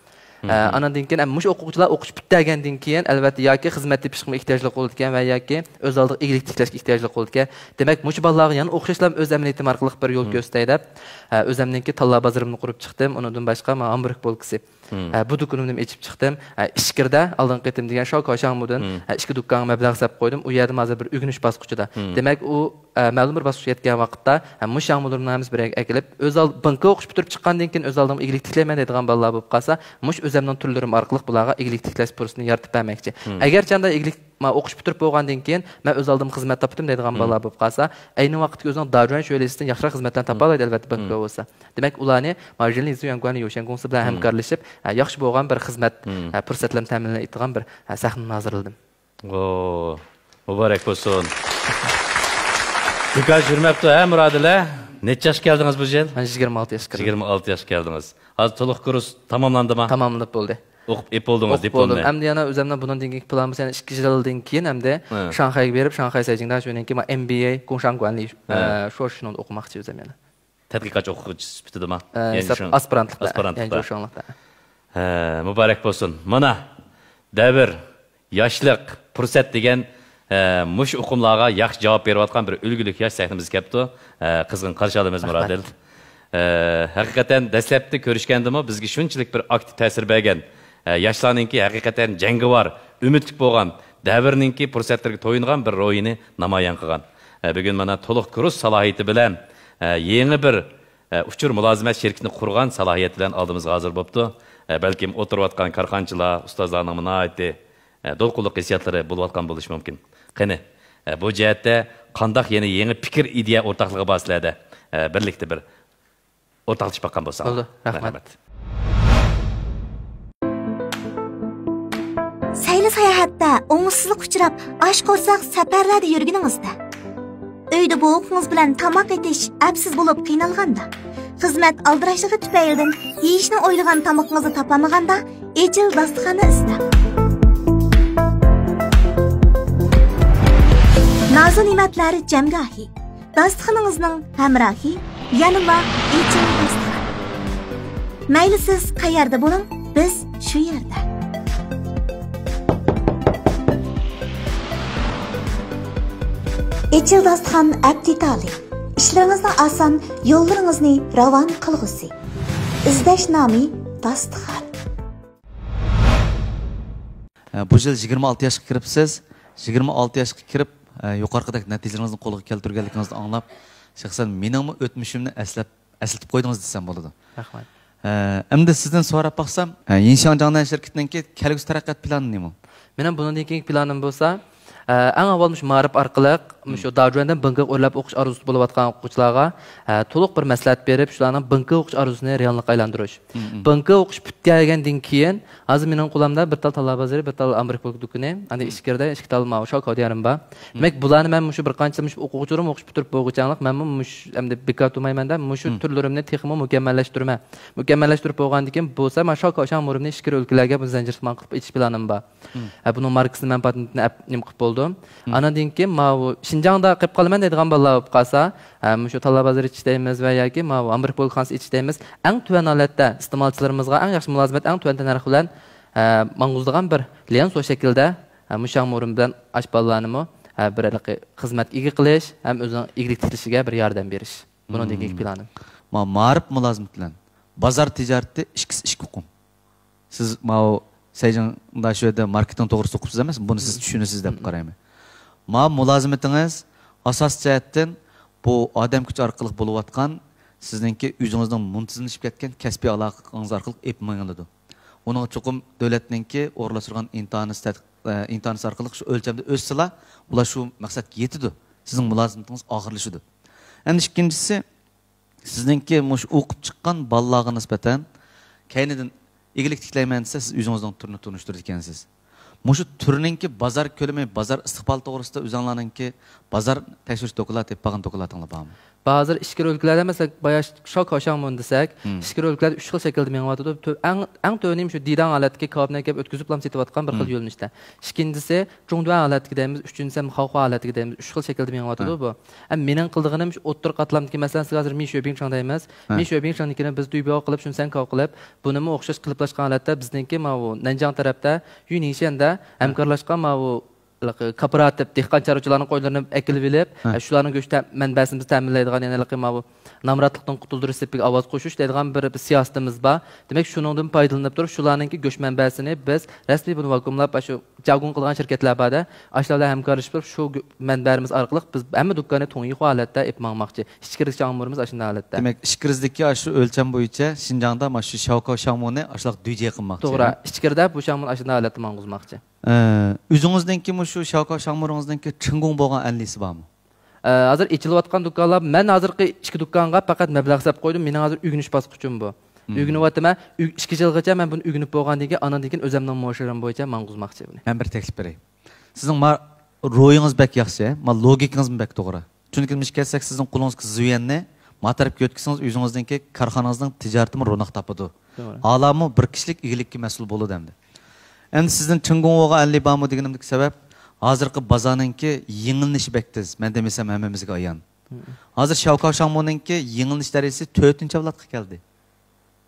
ئە، ئاناندىن كېيىن، ئە، مۇشۇ ئوقۇغۇچىلار ئوقۇش پۈتتۈرگەندىن كېيىن، ئەلۋەتتە، ياكى خىزمەت تېپىشقىمۇ ئېھتىياجلىق بولىدىكەن ۋە ياكى ئۆز ئالدىغا ئىگىلىك تىكلەشكە ئېھتىياجلىق بولىدىكەن. دېمەك، مۇشۇ بالىلارغا يەنە ئوخشاشلا ئۆز ئەمەلىيىتىم ئارقىلىق بىر يول كۆرسىتەي دەپ، ئە، ئۆزەمنىڭكى تاللا بازىرىمنى قۇرۇپ چىقتىم. ئۇنىڭدىن باشقا، مانا، ھامبۇرگ پولكىسى، ئە، بۇ دۇكىنىمنى ئېچىپ چىقتىم. ئە، ئىچكىرىدە ئالدىنقى قېتىم دېگەن شاۋ كاۋشياڭمۇدىن، ئە، ئىككى دۇكانغا مەبلەغ سېلىپ قويدۇم. ئۇ يەردىمۇ ھازىر بىر ئۆگىنىش باسقۇچىدا. دېمەك، ئۇ ئە، مەلۇم بىر باسقۇچقا يەتكەن ۋاقىتتا، ھە، مۇشۇ ياڭمۇلۇمنىڭ ھەممىسى بىر يەرگە ئەكېلىپ، ئۆز ئال-، بىڭكوغا ئوقۇش پۈتتۈرۈپ چىققاندىن كېيىن ئۆز ئالدىمغا ئىگىلىك تىكلەيمەن دەيدىغان بالىلار بولۇپ قالسا، مۇشۇ ئۆزەمنىڭ تۈرلىرىم ئارقىلىق بۇلارغا ئىگىلىك تىكلەش پۇرسىتىنى يارىتىپ بەرمەكچى. ئەگەرچەندە ئىگىلىك، ما، ئوقۇش پۈتتۈرۈپ بولغاندىن كېيىن مەن ئۆز ئالدىمغا خىزمەت تاپتىم دەيدىغان بالىلار بولۇپ قالسا، ئەينى ۋاقىتتىكى ئۆزىنىڭ داجۈەن شۆلىسىدىن ياخشىراق خىزمەتلەرنى تاپالايدۇ، ئەلۋەتتە، بىڭكو بولسا. دېمەك، ئۇلارنى، ما، ژىنلىزۇ يۈەنگۇەنلى يوشيەن گۇڭسى بىلەن ھەمكارلىشىپ، ھە، ياخشى بولغان بىر خىزمەت، ھە، پۇرسەتلىرىنى تەمىنلەيدىغان بىر، ھە، سەھنىنى ھازىرلىدىم. ئو، مۇبارەك بولسۇن. بىكار يۈرمەپتۇ، ھە، مۇرادىلە؟ نەچچە ياشقا كەلدىڭىز بۇ يىل؟ مەن يىگىرمە ئالتە ياشقا كىردىم. يىگىرمە ئالتە ياشقا كەلدىڭىز. ھازىر تولۇق كۇرس تاماملاندىما؟ تاماملىنىپ بولدى. ئوقۇپ ئېلىپ بولدىڭىز ئوقۇپ دىپلومنى؟ بولدىم. ئەمدى يەنە ئۆزۈمنىڭ بۇنىڭدىن كېيىنكى پىلانىم بولسا يەنە ئىككى يىلدىن كېيىن ئەمدى ھە. شاڭخەيگە بېرىپ، شاڭخەي سەيجىڭداشۈنىڭكى ما، ئېم بى ئەي، گۇڭشاڭگۇەنلى، ھە. ئە، شوشىنىڭدا ئوقۇماقچى ئۆزۈم يەنە. تەتقىقاتچى ئوقۇغۇچىسى سۈپىتىدىما؟ ئە، يەنى ھېساب شۇ-، ئاسپىرانتلىقتا. ئاسپىرانتلىقتا. يەنى شۇ شاڭلىقتا. ھە، مۇبارەك بولسۇن. مانا، دەۋر، ياشلىق، پۇرسەت دېگەن، ئە، مۇشۇ ئۇقۇملارغا ياخشى جاۋاب بېرىۋاتقان بىر ئۈلگىلىك ياش سەھنىمىزگە كەپتۇ. ئە، قىزغىن قارشى ئالىمىز، رەھمەت. مۇرادىل. ئە، ھەقىقەتەن دەسلەپتە كۆرۈشكەندىمۇ بىزگە شۇنچىلىك بىر ئاكتىپ تەسىر بەرگەن، ئە، ياشلارنىڭكى ھەقىقەتەن جەڭگىۋار، ئۈمىدلىك بولغان، دەۋرنىڭكى پۇرسەتلىرىگە تويۇنغان بىر روھىنى نامايان قىلغان. ئە، بۈگۈن مانا تولۇق كۇرس سالاھىيىتى بىلەن، ئە، يېڭى بىر، ئە، ئۇچۇر مۇلازىمەت شىركىتىنى قۇرغان سالاھىيەت بىلەن ئالدىمىزغا ھازىر بوپتۇ. ئە، بەلكىم ئولتۇرۇۋاتقان كارخانىچىلار، ئۇستازلارنىڭمۇ ناھايىتى، ئە، دولقۇنلۇق ھېسسىياتلىرى بولۇۋاتقان بولۇشى مۇمكىن. قېنى، ئە، بۇ جەھەتتە قانداق يەنە يېڭى پىكىر، ئىدىيە ئورتاقلىقى بار سىلەردە؟ ئە، بىرلىكتە بىر ئورتاقلىشىپ باققان بولساڭلار. بولدى، رەھمەت. سەيلە ساياھەتتە ئوڭۇشسىزلىققا ئۇچراپ، ئاچ قورساق سەپەرلەردە يۈرگىنىڭىزدە، ئۆيدە بوۋىقىڭىز بىلەن تاماق ئېتىش ئەپسىز بولۇپ قىينالغاندا، خىزمەت ئالدىراشلىقى تۈپەيلىدىن يېيىشنى ئويلىغان تامىقىڭىزنى تاپالمىغاندا، ئېچىل داستىخاننى ئىزدەڭ. نازۇ نېمەتلەر جەمگاھى. داستىخىنىڭىزنىڭ ھەمراھى يەنىلا ئېچىل داستىخان. مەيلى سىز قەيەردە بولۇڭ، بىز شۇ يەردە. ئېچىل داستىخان ئەپ دېتالى. ئىشلىرىڭىزنى ئاسان، يوللىرىڭىزنى راۋان قىلغۇسى. ئىزدەش نامى داستىخان. ئە، بۇ يىل يىگىرمە ئالتە ياشقا كىرىپسىز. يىگىرمە ئالتە ياشقا كىرىپ، ئە، يۇقىرىقىدەك نەتىجىلىرىڭىزنى قولغا كەلتۈرگەنلىكىڭىزنى ئاڭلاپ، شەخسەن مېنىڭمۇ ئۆتمۈشۈمنى ئەسلەپ، ئەسلىتىپ قويدىڭىز دېسەم بولىدۇ. رەھمەت. ئە، ئەمدى سىزدىن سوراپ باقسام، ئە، يىنشاڭ جياڭنەن شىركىتىنىڭكى كەلگۈسى تەرەققىيات پىلانى نېمە؟ مېنىڭ بۇنىڭدىن كېيىنكى پىلانىم بولسا، ئە، ئەڭ ئاۋۋال مۇشۇ مائارىپ ئارقىلىق، مۇشۇ داۋجۈەندىن بېڭكوك ئۆرلەپ ئوقۇش ئارزۇسى بولۇۋاتقان ئوقۇغۇچىلارغا، ئە، تولۇق بىر مەسلىھەت بېرىپ، شۇلارنىڭ بېڭكوك ئوقۇش ئارزۇسىنى رېئاللىققا ئايلاندۇرۇش. بېڭكوك ئوقۇش پۈتكەنگەندىن كېيىن، ھازىر مېنىڭ قولۇمدا بىر تال تاللا بازىرى، بىر تال ئامېرىكا پۇل دۇكىنى، ئاندىن ئىچكىرىدە ئىككى تال ماۋۇ شاۋكاۋ دىيارىم بار. دېمەك، بۇلارنى مەن مۇشۇ بىر قانچە يىل مۇشۇ ئوقۇغۇچىلىرىم ئوقۇش پۈتتۈرۈپ بولغۇچە ئەمدى بىكار تۇرمايمەن-دە، مۇشۇ تۈرلىرىمنى تېخىمۇ مۇكەممەللەشتۈرىمەن. مۇكەممەللەشتۈرۈپ بولغاندىن كېيىن بولسا، مانا شاۋكاۋ شاڭمۇرۇمنى ئىچكىرى ئۆلكىلەرگە بۇ زەنجىرلىك قىلىپ ئېچىش پىلانىم بار. ھە، بۇنىڭ ماركىسىنى مەن پاتېنتىنى ئەپ نېمە قىلىپ بولدۇم. ئاندىن كېيىن ماۋۇ شىنجاڭدا قېلىپ قالىمەن دەيدىغان بالىلار بولۇپ قالسا، ھە، مۇشۇ تاللا بازىرى ئېچىش دەيمىز ۋە ياكى ماۋۇ ئامېرىكا پۇل كارخانىسى ئېچىش دەيمىز. ئەڭ تۆۋەن ھالەتتە ئىستېمالچىلىرىمىزغا ئەڭ ياخشى مۇلازىمەت، ئەڭ تۆۋەن تەننەرخ بىلەن، ھە، ماڭغۇزىدىغان بىر ليەنسۇ شەكلىدە، ھە، مۇشۇ شاڭمۇرۇم بىلەن ئاشۇ بالىلارنىمۇ، ھە، بىر ھېلىقى خىزمەتكە ئىگە قىلىش ھەم ئۆزىنىڭ ئىگىلىك تىكلىشىگە بىر ياردەم بېرىش. بۇنىڭدىن كېيىنكى پىلانىم. ما-، مائارىپ مۇلازىمىتى بىلەن بازار تىجارىتى ئىككىسى ئىككى ئۇقۇم. سىز ماۋۇ سەيجىڭدا شۇ يەردە ماركېتىنگ توغرىسىدا ئوقۇپسىز ئەمەسمۇ؟ بۇنى سىز چۈشىنىسىز دەپ قارايمەن. ماۋۇ مۇلازىمىتىڭىز ئاساسىي جەھەتتىن بۇ ئادەم كۈچى ئارقىلىق بولۇۋاتقان سىزنىڭكى ئۆزىڭىزنىڭ مۇنتىزىملىشىپ كەتكەن كەسپىي ئالاقىڭىز ئارقىلىق ئېلىپ مېڭىلىدۇ. ئۇنىڭغا چوقۇم دۆلەتنىڭكى ئورۇنلاشتۇرغان ئىمتىھانى تەت-، ئە، ئىمتىھانى ئارقىلىق شۇ ئۆلچەمدە ئۆتسىلا، بۇلار شۇ مەقسەتكە يېتىدۇ. سىزنىڭ مۇلازىمىتىڭىز ئاخىرلىشىدۇ. ئەمدى ئىككىنچىسى، سىزنىڭكى مۇشۇ ئوقۇپ چىققان بالىلارغا نىسبەتەن كەينىدىن ئىگىلىك تىكلەيمەن دېسە، سىز ئۆزىڭىزنىڭ تۈرىنى تونۇشتۇرىدىكەنسىز. مۇشۇ تۈرنىڭكى بازار كۆلىمى، بازار ئىستىقبالى توغرىسىدا ئۆزۈڭلارنىڭكى بازار تەكشۈرۈش دوكلاتى، بارغان دوكلاتىڭلار بارمۇ؟ ھازىر ئىچكىرى ئۆلكىلەردە، مەسىلەن، بايا شاۋكاۋ شاڭمۇن دېسەك، ئىچكىرى ئۆلكىلەردە ئۈچ خىل شەكىلدە مېڭىۋاتىدۇ. تۆ-، ئەڭ، ئەڭ تۆۋىنى شۇ دىداڭ ھالەتتىكى كاۋاپنى ئەكەپ ئۆتكۈزۈپلا سېتىۋاتقان بىر خىل يۆنىلىشتە. ئىككىنچىسى، جۇڭدۇەن ھالەتتىكى دەيمىز، ئۈچىنچىسى، خاۋخۇا ھالەتتىكى دەيمىز، ئۈچ خىل شەكىلدە مېڭىۋاتىدۇ بۇ. ئەمما مېنىڭ قىلىدىغىنىم شۇ ئوتتۇرا قاتلامدىكى، مەسىلەن، سىز ھازىر مىشۈ بىڭچاڭ دەيمىز. مىشۈ بىڭچاڭنىڭكىنى بىز دۈيبياۋ قىلىپ، شۇنسەن كاۋ قىلىپ، بۇنىمۇ ئوخشاش قېلىپلاشقان ھالەتتە بىزنىڭكى ماۋۇ نەنجياڭ تەرەپتە، يۈنيىشەندە ھەمكارلاشقان ماۋۇ ھېلىقى كوپىراتىپ، دېھقان چارۋىچىلارنىڭ قويلىرىنى ئەكېلىۋېلىپ، ھە، شۇلارنىڭ گۆش تە-، مەنبەسىنى بىز تەمىنلەيدىغان، يەنى ھېلىقى ماۋۇ نامراتلىقتىن قۇتۇلدۇرۇش سېپىگە ئاۋاز قوشۇش دەيدىغان بىر، بىر سىياسىتىمىز بار. دېمەك، شۇنىڭدىن پايدىلىنىپ تۇرۇپ، شۇلارنىڭكى گۆش مەنبەسىنى بىز رەسمىي بۇنى ۋاكۇئۇملاپ، ئاشۇ جياگۇڭ قىلغان شىركەتلەر بار-دە، ئاشۇلار بىلەن ھەمكارلىشىپ تۇرۇپ، شۇ گۆ-، مەنبەلىرىمىز ئارقىلىق بىز ھەممە دۇكاننى تۇڭيىخۇا ھالەتتە ئېلىپ ماڭماقچى. ئىچكىرىدىكى شاڭمۇرىمىز ئاشۇنداق ھالەتتە. دېمەك، ئىچكىرىدىكى ئاشۇ ئۆلچەم بويىچە شىنجاڭدا مانا شۇ شاۋكاۋ شاڭمۇنى ئاشۇنداق دۈيجيې قىلماقچى. توغرا، ھە؟ ئىچكىرىدە بۇ شاڭمۇنى ئاشۇنداق ھالەتتە ماڭغۇزماقچى. ئە، ئۆزىڭىزنىڭكى مۇشۇ شاۋكاۋ شاڭمۇرىڭىزنىڭكى چېڭگۇڭ بولغان ئەنلىسى بارمۇ؟ ئە، ھازىر ئېچىلىۋاتقان دۇكانلار، مەن ھازىرقى ئىككى دۇكانغا پەقەت مەبلەغ سەپ قويدۇم. مېنىڭ ھازىر ئۆگىنىش باسقۇچۇم بۇ. مم. ئۆگىنىۋاتىمەن. ئۈ-، ئىككى يىلغىچە مەن بۇنى ئۆگىنىپ بولغاندىن كېيىن، ئانىڭدىن كېيىن ئۆزەمنىڭ موشىرىم بويىچە ماڭغۇزماقچى بۇنى. مەن بىر تەكلىپ بېرەي. سىزنىڭ ما روھىڭىز بەك ياخشى، ما لوگىكىڭىزمۇ بەك توغرا. چۈنكى نېمىشقا كەلسەك، سىزنىڭ قولىڭىزدىكى زۇيەننى ما تەرەپكە يۆتكىسىڭىز، ئۆزىڭىزنىڭكى كارخانىڭىزنىڭ تىجارىتىمۇ روناق تاپىدۇ. توغرا. ھالامۇ بىر كىشىلىك ئىگىلىككە مەسئۇل بولىدۇ ئەمدى. ئەمدى سىزدىن چېڭگۇڭ ۋوغا ئەنلى بارمۇ دېگىنىمدىكى سەۋەب، ھازىرقى بازارنىڭكى يېڭىلىنىشى بەك تېز. مەن دېمىسەم ھەممىمىزگە ئايان. مم. ھازىر شياۋكاۋ شاڭمۇنىڭكى يېڭىلىنىش دەرىجىسى تۆتىنچى ئەۋلادقا كەلدى.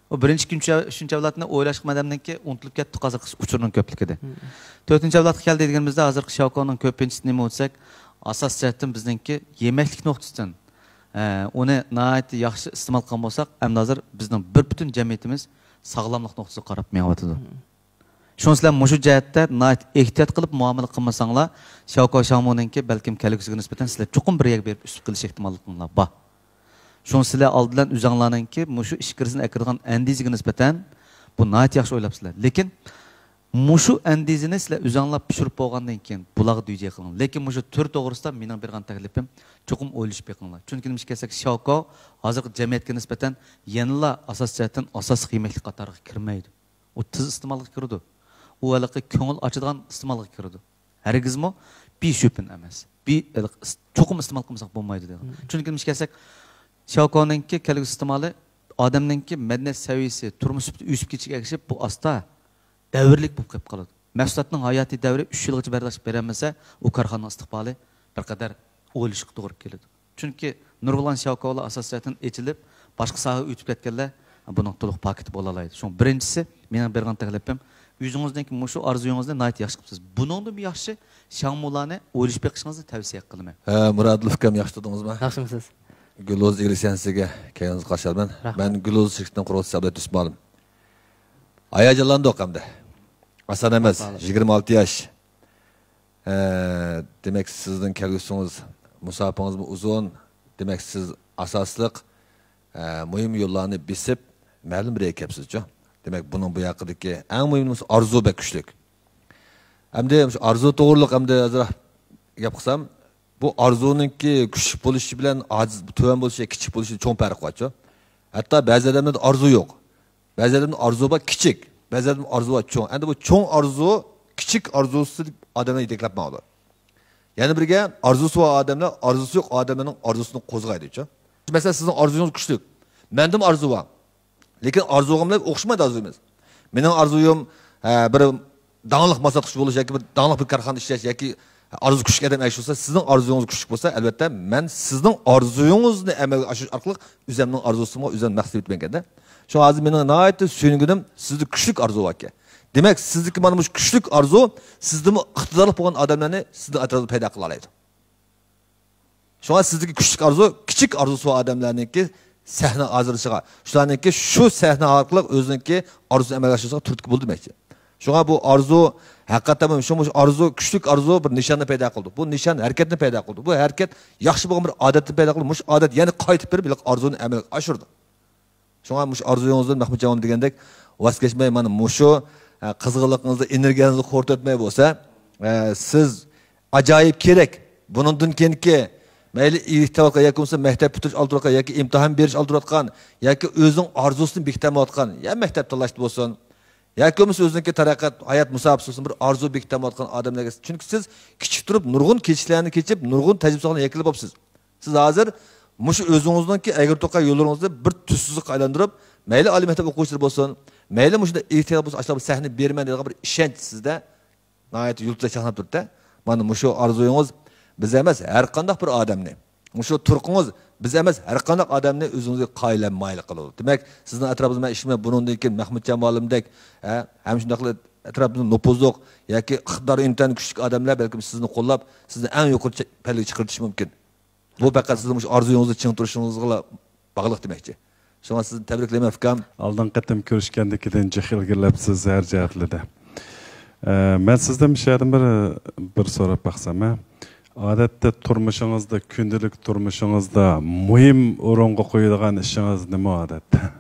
ئۇ بىرىنچى، ئىككىنچى، ئۈچىنچى ئەۋلادنى ئويلاشقا ئادەمنىڭكى ئۇنتۇلۇپ كەتتۇق ھازىرقى ئۇچۇرنىڭ كۆپلۈكىدە. مم. تۆتىنچى ئەۋلادقا كەلدى دېگىنىمىزدە، ھازىرقى شياۋكاۋنىڭ كۆپىنچىسى نېمە دېسەك، ئاساسىي جەھەتتىن بىزنىڭكى يېمەكلىك نۇقتىسىدىن، ئە، ئۇنى ناھايىتى ياخشى ئىستېمال قىلغان بولساق، ئەمدى ھازىر بىزنىڭ بىر پۈتۈن جەمئىيىتىمىز ساغلاملىق نۇقتىسىغا قاراپ مېڭىۋاتىدۇ. مم. شۇنىسى بىلەن مۇشۇ جەھەتتە ناھايىتى ئېھتىيات قىلىپ مۇئامىلە قىلمىساڭلار، شياۋكاۋ شاڭمۇنىڭكى بەلكىم كەلگۈسىگە نىسبەتەن سىلەر چوقۇم بىر يەرگە بېرىپ ئۈستۈپ قېلىش ئېھتىماللىقىڭلار بار. شۇڭا سىلەر ئالدى بىلەن ئۆزۈڭلارنىڭكى مۇشۇ ئىچكىرىسىنى ئەكىرىدىغان ئەندىزىگە نىسبەتەن بۇ ناھايىتى ياخشى ئويلاپسىلەر. لېكىن مۇشۇ ئەندىزىنى سىلەر ئۆزۈڭلار پىشۇرۇپ بولغاندىن كېيىن بۇلارغا دۈجى قىلىڭ. لېكىن مۇشۇ تۈر توغرىسىدا مېنىڭ بېرىدىغان تەكلىپىم، چوقۇم ئويلىشىپ بېقىڭلار. چۈنكى نېمىشقا دېسەك، شياۋكاۋ ھازىرقى جەمئىيەتكە نىسبەتەن يەنىلا ئاساسىي جەھەتتىن ئاساسلىق يېمەكلىك قاتارىغا كىرمەيدۇ. ئۇ تېز ئىستېمالغا كىرىدۇ. ئۇ ھېلىقى كۆڭۈل ئاچىدىغان ئىستېمالغا كىرىدۇ. ھەرگىزمۇ بىشۈپىن ئەمەس. بى-، ھېلىقى ئىس-، چوقۇم ئىستېمال قىلمىساق بولمايدۇ دەيدۇ. مم. چۈنكى نېمىشقا كەلسەك، شياۋكاۋنىڭكى كەلگۈسى ئىستېمالى ئادەمنىڭكى مەدەنىيەت سەۋىيەسى، تۇرمۇش سۈپىتى ئۆسۈپ كېتىشىگە ئەگىشىپ، بۇ ئاستا دەۋرلىك بولۇپ قېلىپ قالىدۇ. مەھسۇلاتنىڭ ھاياتىي دەۋرى ئۈچ يىلغىچە بەرداشلىق بېرەلمىسە، ئۇ كارخانىنىڭ ئىستىقبالى بىر قەدەر ئويلىشىشقا توغرا كېلىدۇ. چۈنكى نۇرغۇنلىغان شياۋكاۋلار ئاساسىي جەھەتتىن ئېچىلىپ، باشقا ساھەگە ئۆتۈپ كەتكەنلەر بۇنىڭ تولۇق پاكىتى بولالايدۇ. شۇڭا بىرىنچىسى، مېنىڭ بېرىدىغان تەكلىپىم، ئۆزىڭىزنىڭكى مۇشۇ ئارزۇيىڭىزنى ناھايىتى ياخشى قىپسىز. بۇنىڭدىنمۇ ياخشى شياڭمۇلارنى ئويلىشىپ بېقىشىڭىزنى تەۋسىيە قىلىمەن. ھە، مۇرادىل ئۇكام، ياخشى تۇردىڭىزمۇ؟ ياخشىمۇسىز؟ گۈلۇز ئىگلىسيەنسىگە كەلگىنىڭىزگە قارشى ئالىمەن. رەھمەت. مەن گۈلۇز شىركىتىنىڭ قۇرغۇچىسى ئابلەت ئۆسمالىم. ھاياجانلاندۇق ئەمدى. ئاسان ئەمەس، يىگىرمە ئالتە ياش. ئە، دېمەك، سىزنىڭ كەلگۈسىڭىز، مۇساپىڭىزمۇ ئۇزۇن. دېمەك، سىز ئاساسلىق، ئە، مۇھىم يوللارنى بېسىپ، مەلۇم بىر يەرگە كەپسىزچۇ. دېمەك، بۇنىڭ بۇ ياقىدىكى ئەڭ مۇھىم نېمىسى ئارزۇ بەك كۈچلۈك. ئەمدى شۇ ئارزۇ توغرىلىق ئەمدى ئازراق گەپ قىلسام، بۇ ئارزۇنىڭكى كۈچلۈك بولۇشى بىلەن ئاجىز، تۆۋەن بولۇشى، كىچىك بولۇشى چوڭ پەرق بارچۇ. ھەتتا بەزى ئادەملەردە ئارزۇ يوق. بەزى ئادەمنىڭ ئارزۇ بار كىچىك، بەزى ئادەمنىڭ ئارزۇ بار چوڭ. ئەمدى بۇ چوڭ ئارزۇ، كىچىك ئارزۇسى ئادەمنى يېتەكلەپ ماڭىدۇ. يەنە بىرگە، ئارزۇسى بار ئادەملەر ئارزۇسى يوق ئادەملەرنىڭ ئارزۇسىنى قوزغايدۇچۇ. مەسىلەن، سىزنىڭ ئارزۇيىڭىز كۈچلۈك. مەندىمۇ ئارزۇ بار. لېكىن ئارزۇغا بىلەن ئوخشىمايدۇ ئارزۇيىمىز. مېنىڭ ئارزۇيۇم، ھە، بىر داڭلىق ماسلاتقۇچى بولۇش ياكى بىر داڭلىق بىر كارخانىدا ئىشلەش ياكى ئارزۇ كۈچلۈك ئادەم ئەگىشىپ بولسا، سىزنىڭ ئارزۇيىڭىز كۈچلۈك بولسا، ئەلۋەتتە، مەن سىزنىڭ ئارزۇيىڭىزنى ئەمەلگە ئاشۇرۇش ئارقىلىق ئۆزۈمنىڭ ئارزۇسىمغا ئۆزۈم مەقسەت يېتىمەنكەندە. شۇڭا ھازىر مېنىڭ ناھايىتى سۆيۈنگىنىم، سىزدە كۈچلۈك ئارزۇ باركەن. دېمەك، سىزدىكى مانا مۇشۇ كۈچلۈك ئارزۇ سىزدىنمۇ ئىقتىدارلىق بولغان ئادەملەرنى سىزنىڭ ئەتراپىدا پەيدا قىلالايدۇ. شۇڭا سىزدىكى كۈچلۈك ئارزۇ، كىچىك ئارزۇسى بار ئادەملەرنىڭكى سەھنە ھازىرلىشىغا، شۇلارنىڭكى شۇ سەھنە ئارقىلىق ئۆزىنىڭكى ئارزۇسىنى ئەمەلگە ئاشۇرۇشىغا تۈرتكە بولىدۇ دېمەكچى. شۇڭا بۇ ئارزۇ ھەقىقەتەن شۇ، مۇشۇ ئارزۇ كۈچلۈك ئارزۇ بىر نىشاننى پەيدا قىلىدۇ. بۇ نىشان ھەرىكەتنى پەيدا قىلىدۇ. بۇ ھەرىكەت ياخشى بولغان بىر ئادەتنى پەيدا قىلىدۇ. مۇشۇ ئادەت يەنە قايتىپ بېرىپ ھېلىقى ئارزۇنى ئەمەلگە ئاشۇرىدۇ. شۇڭا مۇشۇ ئارزۇيىڭىزدىن مەھمۇتجان مۇئەللىم دېگەندەك ۋاز كەچمەي، مانا مۇشۇ، ئە، قىزغىنلىقىڭىزنى، ئېنېرگىيەڭىزنى خورىتىۋەتمەي بولسا، ئە، سىز ئاجايىپ كېرەك. بۇنىڭدىن كېيىنكى مەيلى ئىگىلىك تاۋاتقان ياكى بولمىسا مەكتەپ پۈتتۈرۈش ئالدى تۇرۇۋاتقان ياكى ئىمتىھان بېرىش ئالدى تۇرۇۋاتقان ياكى ئۆزىنىڭ ئارزۇسىنى بېكىتەلمەيۋاتقان، يا مەكتەپ تاللاشتا بولسۇن، ياكى بولمىسا ئۆزىنىڭكى تەرەققىيات ھايات مۇساپىسى بولسۇن، بىر ئارزۇ بېكىتەلمەيۋاتقان ئادەملەرگە، چۈنكى سىز كىچىك تۇرۇپ نۇرغۇن كېچىشلەرنى كېچىپ، نۇرغۇن تەجرىبە ساغلام يەكۈنلەپ بوپسىز. سىز ھازىر مۇشۇ ئۆزىڭىزنىڭكى ئەگرى توقاي يوللىرىڭىزنى بىر تۈسسىزلىككە ئايلاندۇرۇپ، مەيلى ئالىي مەكتەپ ئوقۇغۇچىلىرى بولسۇن، مەيلى مۇشۇنداق ئېھتىيات بولسا ئاشۇلارغا بىر سەھنە بېرىمەن دەيدىغان بىر ئىشەنچ سىزدە ناھايىتى يۇلتۇزدەك چاقناپ تۇرۇپتۇ. مانا مۇشۇ ئارزۇيىڭىز بىز ئەمەس، ھەر قانداق بىر ئادەمنى، مۇشۇ تۇرقىڭىز بىز ئەمەس، ھەر قانداق ئادەمنى ئۆزىڭىزگە قايىل مايىل قىلىدۇ. دېمەك، سىزنىڭ ئەتراپىڭىزدا مەن ئىشلىمەن، بۇنىڭدىن كېيىن مەھمۇتجان مۇئەللىمدەك، ھە، ھەم شۇنداقلا ئەتراپىمىزدا نوپۇزلۇق ياكى ئىقتىدارى ئىنتايىن كۈچلۈك ئادەملەر بەلكىم سىزنى قوللاپ، سىزنى ئەڭ يۇقىرى چە-، پەللىگە چىقىرىۋېتىشى مۇمكىن. بۇ پەقەت سىزنىڭ مۇشۇ ئارزۇيىڭىزدا چىڭ تۇرۇشىڭىزغىلا باغلىق دېمەكچى. شۇڭا سىزنى تەبرىكلەيمەن، ئۇكام. ئالدىنقى قېتىم كۆرۈشكەندىكىدىن جىق ئىلگىرىلەپسىز ھەر جەھەتلىدە. ئە، مەن سىزدىن مۇشۇ يەردىن بىر، بىر سوراپ باقسام، ھە؟ ئادەتتە تۇرمۇشىڭىزدا، كۈندىلىك تۇرمۇشىڭىزدا مۇھىم ئورۇنغا قويىدىغان ئىشىڭىز نېمە ئادەتتە؟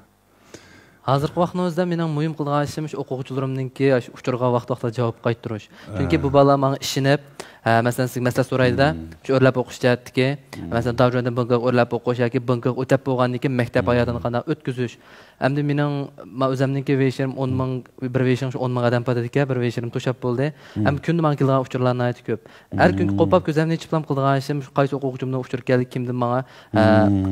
ھازىرقى ۋاقىتنىڭ ئۆزىدە مېنىڭ مۇھىم قىلىدىغان ئىشىم شۇ ئوقۇغۇچىلىرىمنىڭكى ئاشۇ ئۇچۇرىغا ۋاقتى ۋاقتىدا جاۋاب قايتۇرۇش. چۈنكى بۇ بالىلار ماڭا ئىشىنىپ، ھە، مەسىلەن، سىزگە مەسلىھەت سورايدۇ-دە، شۇ ئۆرلەپ ئوقۇش جەھەتتىكى، مەسىلەن، داۋجۈەندىن بېڭكوك ئۆرلەپ ئوقۇش ياكى بېڭكوك ئۆتەپ بولغاندىن كېيىن مەكتەپ ھاياتىنى قانداق ئۆتكۈزۈش. ئەمدى مېنىڭ، ما-، ئۆزەمنىڭكى ۋېيشېرىم ئون مىڭ، بىر ۋېيشېرىم شۇ ئون مىڭ ئادەم پاتىدىكەن، بىر ۋېيشېرىم توشاپ بولدى. ئەمدى كۈندە ماڭا كېلىدىغان ئۇچۇرلار ناھايىتى كۆپ. ھەر كۈنكى قوپاپ كۆزۈمنى ئېچىپلام قىلىدىغان ئىشىم شۇ، قايسى ئوقۇغۇچىمدىن ئۇچۇر كەلدى، كىمدىن ماڭا، ھە،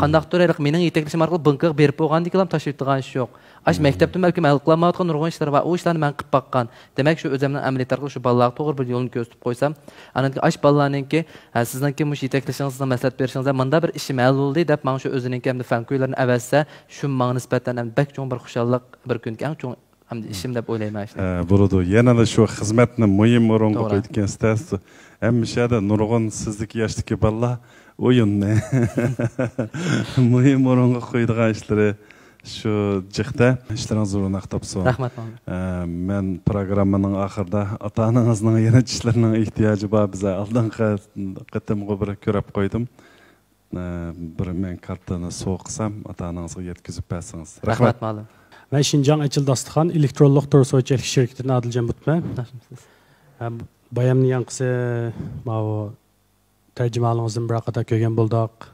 قانداقتۇر ھېلىقى مېنىڭ يېتەكلىشىم ئارقىلىق بېڭكوكقا بېرىپ بولغاندىن كېيىنلا تاشلىۋېتىدىغان ئىش يوق. ئاشۇ مەكتەپتىن بەلكىم ھەل قىلالمايۋاتقان نۇرغۇن ئىشلار بار. ئۇ ئىشلارنى مەن قىلىپ باققان. دېمەك، شۇ ئۆزۈمنىڭ ئەمەلىيەت ئارقىلىق شۇ بالىلارغا توغرا بىر يولنى كۆرسىتىپ قويسام، ئاندىن كېيىن ئاشۇ بالىلارنىڭكى، ھە، سىزنىڭكى مۇشۇ يېتەكلىشىڭىز، سىزنىڭ مەسلىھەت بېرىشىڭىز، مۇنداق بىر ئىشىم ھەل بولدى دەپ ماڭا شۇ ئۆزىنىڭكى ئەمدى فەن كۈيلىرىنى ئەۋەتسە، شۇ ماڭا نىسبەتەن ئەمدى بەك چوڭ بىر خۇشاللىق، بىر كۈنكى ئەڭ چوڭ ئەمدى ئىشىم دەپ ئويلايمەن ئاشۇنى. ھە، بولىدۇ. يەنىلا شۇ خىزمەتنى مۇھىم ئورۇنغا قويىدىكەنسىز. ھەممە شەدە نۇرغۇن سىزدىكى ياشتىكى بالىلار ئويۇننى مۇھىم ئورۇنغا قويىدىغان ئىشلىرى شۇ جىقتە. ئىشلىرىڭىز روناق تاپسۇن. رەھمەت، ماڭا. ئە، مەن پروگراممىنىڭ ئاخىرىدا ئاتا-ئانىڭىزنىڭ يەنە چىشلىرىنىڭ ئېھتىياجى بار، بىز ئالدىنقى قېتىمغا بىر كۆرۈپ قويدۇم. ئە، بىر مەن كارتىنى سوۋغا قىلسام، ئاتا-ئانىڭىزغا يەتكۈزۈپ بەرسىڭىز. رەھمەت، مۇئەللىم. مەن شىنجاڭ ئەچىل داستىخان ئېلېكترونلۇق تور سوچىلىك شىركىتىدىن ئادىلجان بۇتمەن. ھە، بايامنى ياڭقىسى ماۋۇ تەرجىمىھالىڭىزدىن بىر قاتار كۆرگەن بولدۇق.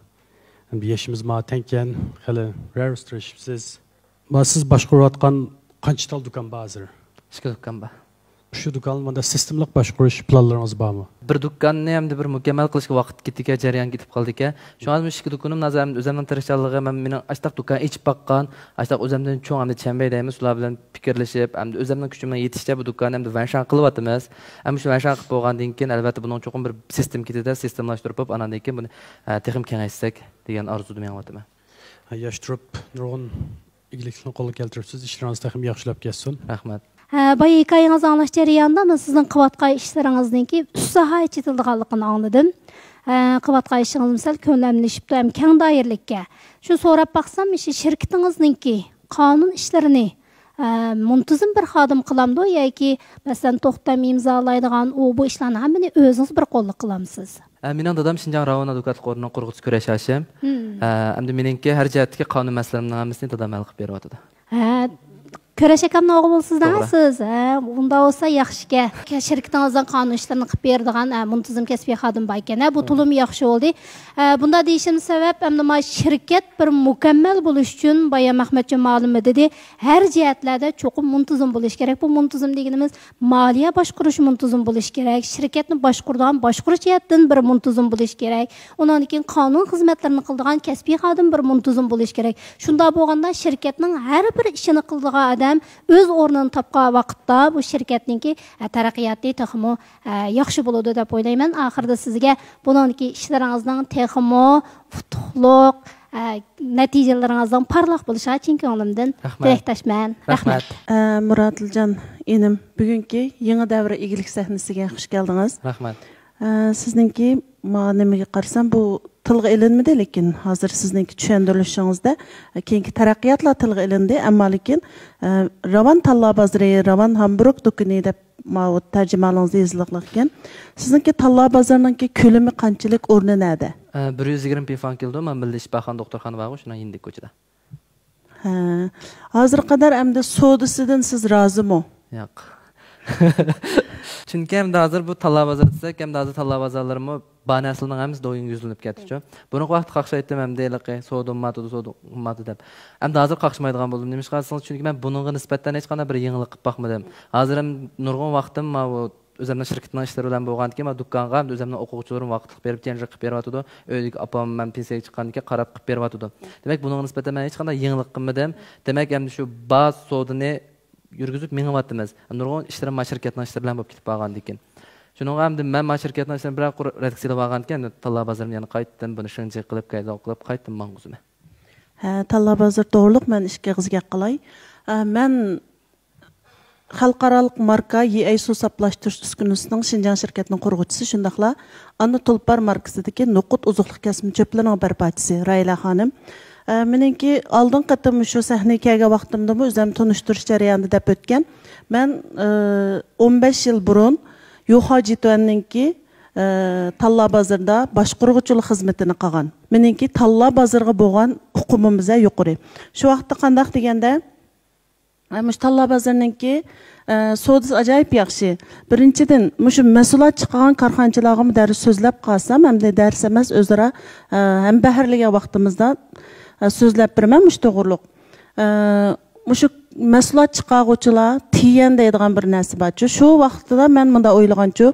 ئەمدى يېشىمىز ماڭا تەڭكەن، خېلى رېئىستىرىشىپسىز. ما سىز باشقۇرۇۋاتقان قانچە تال دۇكان بار ھازىر؟ ئىككى دۇكان بار. شۇ دۇكاننى مۇنداق سىستېمىلىق باشقۇرۇش پىلانلىرىڭىز بارمۇ؟ بىر دۇكاننى ئەمدى بىر مۇكەممەل قىلىشقا ۋاقىت كېتىدىكەن، جەريان كېتىپ قالىدىكەن. شۇڭا مۇشۇ ئىككى دۇكىنىم ھازىر ئەمدى ئۆزۈمنىڭ تىرىشچانلىقى، مەن مېنىڭ ئاشتاق دۇكان ئېچىپ باققان، ئاشتاق ئۆزۈمدىن چوڭ ئەمدى چەنبەي دەيمىز، شۇلار بىلەن پىكىرلىشىپ، ئەمدى ئۆزۈمنىڭ كۈچى بىلەن يېتىشىچە بۇ دۇكاننى ئەمدى ۋەنشاڭ قىلىۋاتىمىز. ئەمدى شۇ ۋەنشاڭ قىلىپ بولغاندىن كېيىن، ئەلۋەتتە، بۇنىڭ چوقۇم بىر سىستېما كېتىدۇ، سىستېمىلاشتۇرۇپ، ئاناندىن كېيىن بۇنى، ئە، تېخىمۇ كېڭەيتسەك دېگەن ئارزۇدا مېڭىۋاتىمەن. ھە، ياش تۇرۇپ نۇرغۇن ئىگىلىكلەرنى قولغا كەلتۈرۈپسىز، ئىشلىرىڭىز تېخىمۇ ياخشىلاپ كەتسۇن. رەھمەت. ھە، بايا ھېكايىڭىزنى ئاڭلاش جەريانىدا مەن سىزنىڭ قىلىۋاتقان ئىشلىرىڭىزنىڭكى ئۈچ ساھەگە چېتىلىدىغانلىقىنى ئاڭلىدىم. ھە، قىلىۋاتقان ئىشىڭىز مىسال كۆلەملىشىپتۇ ھەم كەڭ دائىرىلىككە. شۇ سوراپ باقسام، شۇ شىركىتىڭىزنىڭكى قانۇن ئىشلىرىنى، ھە، مۇنتىزىم بىر خادىم قىلامدۇ ياكى مەسىلەن توختام ئىمزالايدىغان ئۇ بۇ ئىشلارنى ھەممىنى ئۆزىڭىز بىر قوللۇق قىلامسىز؟ ئە، مېنىڭ دادام شىنجاڭ راۋان ئادۋوكاتلىق ئورنىنىڭ قۇرغۇچىسى كۈرەش ھاشىم. ئە، ئەمدى مېنىڭكى ھەر جەھەتتىكى قانۇن مەسىلىلىرىمنىڭ ھەممىسىنى دادام ھەل قىلىپ بېرىۋاتىدۇ. ھە، كۈرەش ئاكامنىڭ ئوغلى بولىسىز دەڭە توغرا. سىز. ھە، ئۇنداق بولسا ياخشىكەن. شىركىتىڭىزنىڭ قانۇن ئىشلىرىنى قىلىپ بېرىدىغان، ھە، مۇنتىزىم كەسپىي خادىم بار ئىكەن. ھە، بۇ تولىمۇ ياخشى بولدى. ھە، بۇنداق دېيىشىم سەۋەب، ئەمدى ما شىركەت بىر مۇكەممەل بولۇش ئۈچۈن، بايام ئەخمەتجان مۇئەللىممۇ دېدى، ھەر جەھەتلەردە چوقۇم مۇنتىزىم بولۇش كېرەك. بۇ مۇنتىزىم دېگىنىمىز مالىيە باشقۇرۇش مۇنتىزىم بولۇش كېرەك، شىركەتنى باشقۇرىدىغان باشقۇرۇش جەھەتتىن بىر مۇنتىزىم بولۇش كېرەك، ئۇنىڭدىن كېيىن قانۇن خىزمەتلىرىنى قىلىدىغان كەسپىي خادىم بىر مۇنتىزىم بولۇش كېرەك. شۇنداق بولغاندا شىركەتنىڭ ھەر بىر ئىشىنى قىلىدىغان ئادەم ئۆز ئورنىنى تاپقان ۋاقىتتا بۇ شىركەتنىڭكى، ئە، تەرەققىياتى تېخىمۇ، ئە، ياخشى بولىدۇ دەپ ئويلايمەن. ئاخىرىدا سىزگە بۇنىڭدىكى ئىشلىرىڭىزنىڭ تېخىمۇ ئۇتۇقلۇق، ئە، نەتىجىلىرىڭىزنىڭ پارلاق بولۇشىغا چىن كۆڭلۈمدىن رەھمەت. تىلەكداشمەن. رەھمەت. رەھمەت. ئە، مۇراتىلجان ئىنىم، بۈگۈنكى يېڭى دەۋر ئىگىلىك سەھنىسىگە خۇش كەلدىڭىز. رەھمەت. ئە، سىزنىڭكى ما نېمىگە قارىسام، بۇ تىلغا ئېلىنمىدى، لېكىن ھازىر سىزنىڭكى چۈشەندۈرۈلۈشىڭىزدە، ئە، كېيىنكى تەرەققىياتلار تىلغا ئېلىندى، ئەمما لېكىن، ئە، راۋان تاللا بازىرى، راۋان ھامبۇرگ دۇكىنى دەپ ماۋۇ تەرجىمىھالىڭىزدا يېزىلغانلىقكەن. سىزنىڭكى تاللا بازىرىنىڭكى كۆلىمى قانچىلىك، ئورنى نەدە؟ ئە، بىر يۈز يىگىرمە پىفاڭ كېلىدۇ، مانا مىللىي شىپاخانا دوختۇرخانا بارغۇ، شۇنىڭ يېنىدىكى كوچىدا. ھە. ھازىرغا قەدەر ئەمدى سودىسىدىن سىز رازىمۇ؟ ياق. چۈنكى ئەمدى ھازىر بۇ تاللا بازىرى دېسەك، ئەمدى ھازىر تاللا بازارلىرىمۇ بار نەرسىلەرنىڭ ھەممىسى دويۇڭغا يۈزلىنىپ كەتتىچۇ. بۇرۇنقى ۋاقىتتا قاقشايتتىم ئەمدى ھېلىقى سودا بولمايۋاتىدۇ، سودا بولمايۋاتىدۇ دەپ. ئەمدى ھازىر قاقشىمايدىغان بولدۇم. نېمىشقا دېسىڭىز، چۈنكى مەن بۇنىڭغا نىسبەتەن ھېچقانداق بىر يېڭىلىق قىلىپ باقمىدىم. ھازىر ھەم نۇرغۇن ۋاقتىم ماۋۇ ئۆزۈمنىڭ شىركىتىنىڭ ئىشلىرى بىلەن بولغاندىكىن، مانا دۇكانغا ئۆزۈمنىڭ ئوقۇغۇچىلىرىم ۋاقىتلىق بېرىپ، جىنجىق قىلىپ بېرىۋاتىدۇ. ئۆيدىكى ئاپام، مەن پېنسىيەگە چىققاندىكىن قاراپ قىلىپ بېرىۋاتىدۇ. دېمەك، بۇنىڭغا نىسبەتەن مەن ھېچقانداق يېڭىلىق قىلمىدىم. دېمەك، ئەمدى شۇ بار سودىنى يۈرگۈزۈپ مېڭىۋاتىمىز. نۇرغۇن ئىشلىرىم مانا شىركەتنىڭ ئىشلىرى بىلەن بولۇپ كېتىپ قالغاندىكىن. شۇنىڭغا ئەمدى مەن مانا شىركەتنىڭ ئىشلىرىنى بىرەر قۇر رەتكە سېلىپ ئالغاندىكىن، ئەمدى تاللا بازىرىمنى يەنە قايتىدىن بۇنى شىڭجى قىلىپ، كەيزاۋ قىلىپ، قايتىدىن ماڭغۇزىمەن. ھە، تاللا بازىرى توغرۇلۇق مەن ئىككى ئېغىز گەپ قىلاي. ئە، مەن خەلقئارالىق ماركا يىئەي سۇ ساپلاشتۇرۇش ئۈسكۈنىسىنىڭ شىنجاڭ شىركەتنىڭ قۇرغۇچىسى، شۇنداقلا ئانا تۇلپار ماركىسىدىكى نوقۇت ئوزۇقلۇق كەسمە چۆپلىرىنىڭ بەرپاچىسى راھىلە خانىم. ئە، مېنىڭكى ئالدىنقى قېتىم شۇ سەھنىگە كەلگەن ۋاقتىمدىمۇ ئۆزۈم تونۇشتۇرۇش جەريانىدا دەپ ئۆتكەن. مەن، ئە، ئون بەش يىل بۇرۇن يۇخا جىتۈەننىڭكى، ئە، تاللا بازىرىدا باشقۇرغۇچىلىق خىزمىتىنى قىلغان. مېنىڭكى تاللا بازىرىغا بولغان ئۇقۇمىم بەك يۇقىرى. شۇ ۋاقىتتا قانداق دېگەندە، ئە، مۇشۇ تاللا بازىرىنىڭكى، ئە، سودىسى ئاجايىپ ياخشى. بىرىنچىدىن، مۇشۇ مەھسۇلات چىقارغان كارخانىچىلارغىمۇ دەرس سۆزلەپ قالسام، ئەمدى دەرس ئەمەس، ئۆزئارا، ئە، ھەمبەھىرلىگەن ۋاقتىمىزدا، ئە، سۆزلەپ بېرىمەن مۇشۇ توغرۇلۇق. ئە، مۇشۇ مەھسۇلات چىقارغۇچىلار تىيەن دەيدىغان بىر نەرسە بارچۇ. شۇ ۋاقىتتا مەن مۇنداق ئويلىغانچۇ،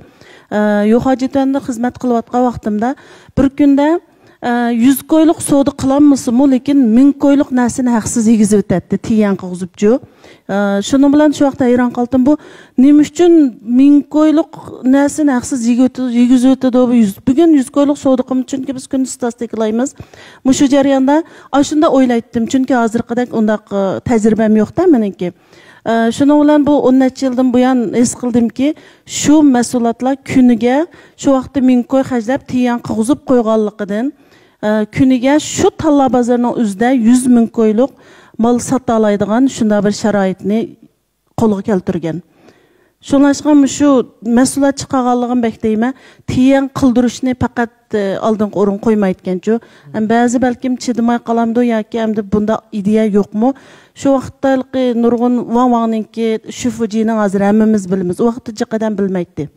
ئە، يۇخا جىتۈەندە خىزمەت قىلىۋاتقان ۋاقتىمدا بىر كۈندە ئە، يۈز كويلۇق سودا قىلالمىسىمۇ، لېكىن مىڭ كويلۇق نەرسىنى ھەقسىز يېگۈزۈۋېتەتتى، تىيەن قىلغۇزۇپچۇ. ئە، شۇنىڭ بىلەن شۇ ۋاقىتتا ھەيران قالدىم، بۇ نېمە ئۈچۈن مىڭ كويلۇق نەرسىنى ھەقسىز يېگۈزۈۋېتىدۇ، يېگۈزۈۋېتىدۇ؟ بۇ يۈز، بۈگۈن يۈز كويلۇق سودا قىلمىدى، چۈنكى بىز كۈندە ستاتىستىكىلايمىز. مۇشۇ جەرياندا ئاشۇنداق ئويلايتتىم، چۈنكى ھازىرقىدەك ئۇنداق، ئە، تەجرىبەم يوق-تە مېنىڭكى. ئە، شۇنىڭ بىلەن بۇ ئون نەچچە يىلدىن بۇيان ھېس قىلدىمكى، شۇ مەھسۇلاتلار كۈنىگە شۇ ۋاقىتتا مىڭ كوي خەجلەپ تىيەن قىلغۇزۇپ قويغانلىقىدىن، ئە، كۈنىگە شۇ تاللا بازىرىنىڭ ئۆزىدە يۈز مىڭ كويلۇق مال ساتالايدىغان شۇنداق بىر شارائىتنى قولغا كەلتۈرگەن. شۇڭلاشقا مۇشۇ مەھسۇلات چىقارغانلىقىم بەك دەيمەن، تىيەن قىلدۇرۇشنى پەقەت، ئە، ئالدىنقى ئورۇنغا قويمايدىكەنچۇ. ھەم بەزى بەلكىم چىدىماي قالامدۇ ياكى ئەمدى بۇنداق ئىدىيە يوقمۇ؟ شۇ ۋاقىتتا ھېلىقى نۇرغۇن ۋاڭ ۋاڭنىڭكى، شۈفۇجىنىڭ ھازىر ھەممىمىز بىلىمىز. ئۇ ۋاقىتتا جىق ئادەم بىلمەيتتى.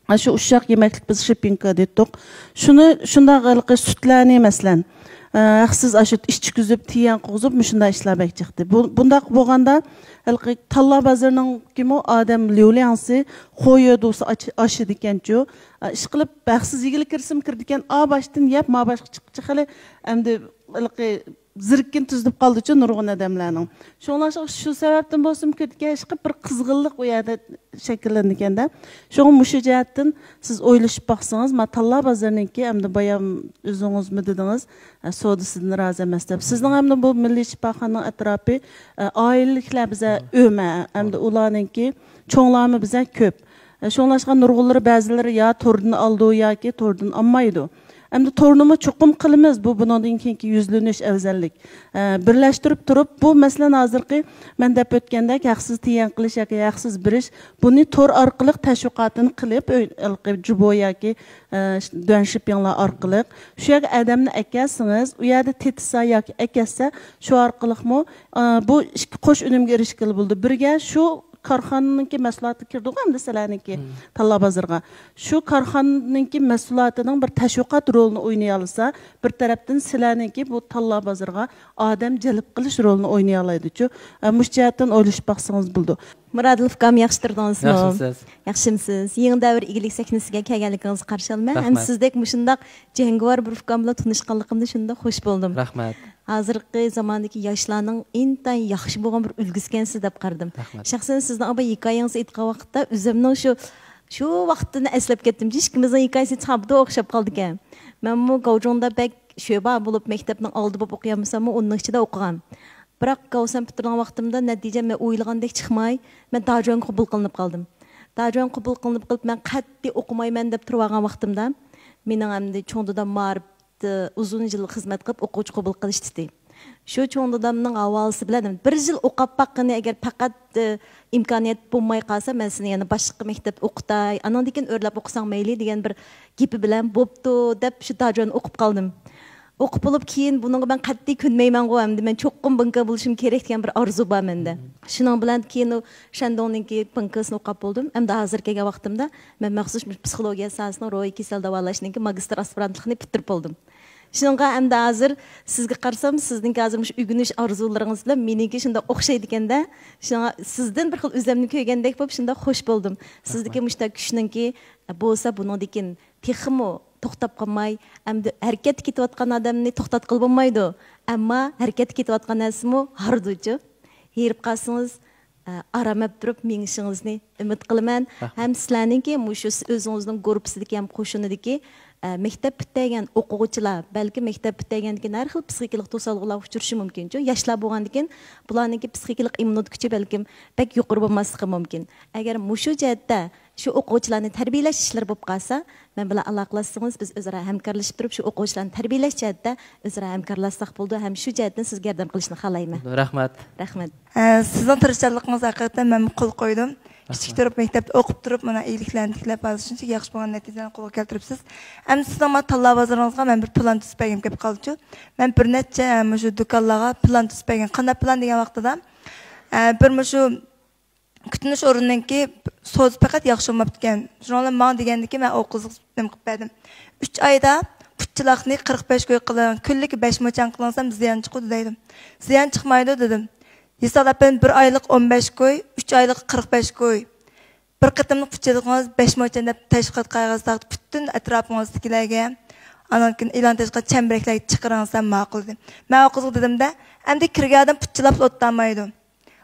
ئاشۇ ئۇششاق يېمەكلىك بىز شىپىنكا دېيتتۇق. شۇنى شۇنداق ھېلىقى سۈتلەرنى مەسىلەن، ئە، ھەقسىز ئاشۇ ئىچكۈزۈپ، تىيەن قىلغۇزۇپ، مۇشۇنداق ئىشلار بەك چىقتى. بۇ، بۇنداق بولغاندا، ھېلىقى تاللا بازىرىنىڭكىمۇ ئادەم ليۇلياڭسى، خويو دوسى ئاچ-، ئاشىدىكەنچۇ. ئە، ئىشقىلىپ، ھەقسىز يېگىلى كىرسىمۇ كىرىدىكەن، ئا باشتىن يەپ، ما باشقا چىققىچە خېلى ئەمدى ھېلىقى زىركىن تۈزۈلۈپ قالدىچۇ نۇرغۇن ئادەملەرنىڭ. شۇڭلاشقا شۇ سەۋەبتىن بولسىمۇ كىرىدىكەن، ئىشقىلىپ بىر قىزغىنلىق ئۇ يەردە شەكىللىنىدىكەندە. شۇڭا مۇشۇ جەھەتتىن سىز ئويلىشىپ باقسىڭىز، ما تاللا بازىرىنىڭكى ئەمدى بايام ئۆزىڭىزمۇ دېدىڭىز، ئە، سودىسىدىن رازى ئەمەس دەپ. سىزنىڭ ئەمدى بۇ مىللىي شىپاخانىنىڭ ئەتراپى، ئە، ئائىلىلىكلەر بىزە ئۆمە، ئەمدى ئۇلارنىڭكى چوڭلارمۇ بىزە كۆپ. ئە، شۇڭلاشقا نۇرغۇنلىرى بەزىلىرى يا توردىن ئالىدۇ ياكى توردىن ئالمايدۇ. ئەمدى تورنىمۇ چوقۇم قىلىمىز، بۇ بۇنىڭدىن كېيىنكى يۈزلىنىش ئەۋزەللىك. ئە، بىرلەشتۈرۈپ تۇرۇپ، بۇ مەسىلەن ھازىرقى مەن دەپ ئۆتكەندەك ھەقسىز تىيەن قىلىش ياكى ھەقسىز بېرىش، بۇنى تور ئارقىلىق تەشۋىقاتىنى قىلىپ، ئۆي-، ھېلىقى جۇبو ياكى، ئە، دۈەنشىپىڭلار ئارقىلىق شۇ يەرگە ئادەمنى ئەكەلسىڭىز، ئۇ يەردە تېتىسا ياكى ئەكەتسە، شۇ ئارقىلىقمۇ، ئە، بۇ ئىككى قوش ئۈنۈمگە ئېرىشكىلى بولىدۇ. بىرگە شۇ كارخانىنىڭكى مەھسۇلاتى كىرىدىغۇ ئەمدى سىلەرنىڭكى تاللا بازىرىغا. شۇ كارخانىنىڭكى مەھسۇلاتىنىڭ بىر تەشۋىقات رولىنى ئوينىيالىسا، بىر تەرەپتىن سىلەرنىڭكى بۇ تاللا بازىرىغا ئادەم جەلپ قىلىش رولىنى ئوينىيالايدۇچۇ. ئە، مۇشۇ جەھەتتىن ئويلىشىپ باقسىڭىز بولىدۇ. مۇرادىل ئۇكام، ياخشى تۇردىڭىزمۇ؟ ياخشىمسىز؟ يېڭى دەۋر ئىگىلىك سەھنىسىگە كەلگەنلىكىڭىزگە قارشى ئالىمەن. ھەم سىزدەك مۇشۇنداق جەڭگىۋار بىر ئۇكام بىلەن تونۇشقانلىقىمدىن شۇنداق خوش بولدۇم. ھازىرقى زاماندىكى ياشلارنىڭ ئىنتايىن ياخشى بولغان بىر ئۈلگىسىكەنسىز دەپ قارىدىم. شەخسەن سىزنىڭ ئابا ھېكايىڭىزنى ئېيتقان ۋاقىتتا ئۆزۈمنىڭ شۇ، شۇ ۋاقىتنى ئەسلەپ كەتتىم. ئىككىمىزنىڭ ھېكايىسى تاپىدا ئوخشاپ قالدىكەن. مەنمۇ گاۋجۇڭدا بەك شۆبا بولۇپ، مەكتەپنىڭ ئالدى بولۇپ ئوقۇيالمىساممۇ، ئوننىڭ ئىچىدە ئوقۇغان. بىراق گاۋسەن پۈتتۈرگەن ۋاقتىمدا نەتىجەم مەن ئويلىغاندەك چىقماي، مەن داجۈەنگە قوبۇل قىلىنىپ قالدىم. داجۈەنگە قوبۇل قىلىنىپ قېلىپ، مەن قەتئىي ئوقۇمايمەن دەپ تۇرۇۋالغان ۋاقتىمدا، مېنىڭ ئەمدى چوڭ دادام مائارىپتا ئۇزۇن يىل خىزمەت قىلىپ، ئوقۇغۇچى قوبۇل قىلىشتى. شۇ چوڭ دادامنىڭ ھاۋالىسى بىلەن بىر يىل ئوقۇپ باققىنى، ئەگەر پەقەت، ئىمكانىيەت بولماي قالسا، مەن سېنى يەنە باشقا مەكتەپتە ئوقۇتاي، ئانىڭدىن كېيىن ئۆرلەپ ئوقۇساڭ مەيلى، دېگەن بىر گېپى بىلەن، بوپتۇ، دەپ شۇ داجۈەننى ئوقۇپ قالدىم. ئوقۇپ بولۇپ، كېيىن بۇنىڭغا مەن قەتئىي كۆنمەيمەنغۇ، ئەمدى مەن چوقۇم بانكا بولۇشۇم كېرەك دېگەن بىر ئارزۇ بار مەندە. شۇنىڭ بىلەن كېيىن ئۇ شەندۇڭنىڭكى بانكىسىنى ئوقۇپ بولدۇم. ئەمدى ھازىر كەلگەن ۋاقتىمدا مەن مەخسۇس مۇشۇ پسىخولوگىيە ساھەسىنىڭ روھىي كېسەل داۋالاشنىڭكى ماگىستىر ئاسپىرانتلىقىنى پۈتتۈرۈپ بولدۇم. شۇنىڭغا ئەمدى ھازىر سىزگە قارىسام، سىزنىڭكى ھازىر مۇشۇ ئۆگىنىش ئارزۇلىرىڭىز بىلەن مېنىڭكى شۇنداق ئوخشايدىكەندە، شۇڭا سىزدىن بىر خىل ئۆزۈمنى كۆرگەندەك بولۇپ، شۇنداق خوش بولدۇم. سىزدىكى مۇشۇنداق كۈچنىڭكى بولسا، بۇنىڭدىن كېيىن تېخىمۇ توختاپ قالماي، ئەمدى ھەرىكەتتە كېتىۋاتقان ئادەمنى توختاتقىلى بولمايدۇ. ئەمما ھەرىكەتتە كېتىۋاتقان نەرسىمۇ ھارىدۇچۇ. ھېرىپ قالسىڭىز، ئە، ئارام ئەپ تۇرۇپ مېڭىشىڭىزنى ئۈمىد قىلىمەن. ھەم سىلەرنىڭكى مۇشۇ ئۆزىڭىزنىڭ گۇرۇپپىسىدىكى ھەم قوشۇنىدىكى، ئە، مەكتەپ پۈتتۈرگەن ئوقۇغۇچىلار، بەلكىم مەكتەپ پۈتتۈرگەندىن كېيىن ھەر خىل پسىخىكىلىق توسالغۇلارغا ئۇچرىشى مۇمكىنچۇ. ياشلار بولغاندىن كېيىن بۇلارنىڭكى پسىخىكىلىق ئىممۇنىتېت كۈچى بەلكىم بەك يۇقىرى بولماسلىقى مۇمكىن. ئەگەر مۇشۇ جەھەتتە شۇ ئوقۇغۇچىلارنى تەربىيەلەش ئىشلىرى بولۇپ قالسا، مەن بىلەن ئالاقىلەشسىڭىز، بىز ئۆزئارا ھەمكارلىشىپ تۇرۇپ، شۇ ئوقۇغۇچىلارنى تەربىيەلەش جەھەتتە ئۆزئارا ھەمكارلاشساق بولىدۇ ھەم شۇ جەھەتتىن سىزگە ياردەم قىلىشنى خالايمەن. رەھمەت. رەھمەت. ئە، سىزنىڭ تىرىشچانلىقىڭىزغا ھەقىقەتەن مەن قول قويدۇم. كىچىك تۇرۇپ مەكتەپتە ئوقۇپ تۇرۇپ، مانا ئىگىلىكلەرنى تىكلەپ، ھازىر شۇنچە ياخشى بولغان نەتىجىلەرنى قولغا كەلتۈرۈپسىز. ئەمدى سىزنىڭ مانا تاللا بازىرىڭىزغا مەن بىر پىلان تۈزۈپ بەرگۈم كېلىپ قالدىچۇ. مەن بىر نەچچە، ئە، مۇشۇ دۇكانلارغا پىلان تۈزۈپ بەرگەن. قانداق پىلان دېگەن ۋاقتىدا، ئە، بىر مۇشۇ كۈتۈنۈش ئورنىنىڭكى سودىسى پەقەت ياخشى بولماپتىكەن. شۇنىڭ بىلەن ماڭا دېگەندىكىن، مەن ئۇ قىزغا نېمە قىلىپ بەردىم. ئۈچ ئايدا پۇت چىلاقنى قىرىق بەش كوي قىلىڭ، كۈنلۈكى بەش موچەن قىلىڭسام زىيان چىقىدۇ دەيدۇ. زىيان چىقمايدۇ دېدىم. ھېسابلاپ بېرىڭ، بىر ئايلىق ئون بەش كوي، ئۈچ ئايلىق قىرىق بەش كوي. بىر قېتىملىق پۇت چىلاقىڭىز بەش موچەن دەپ تەشۋىقات قايغۇسى تارقىتىپ، پۈتۈن ئەتراپىڭىزدىكىلەرگە، ئانان كېيىن ئېلان تاشقا چەمبىرەكلەرگە چىقىرىڭسام ماقۇل دېدىم. مەن ئۇ قىزغا دېدىمدە، ئەمدى كىرگەن ئادەم پۇت چىلاپلا ئولتۇرالمايدۇ.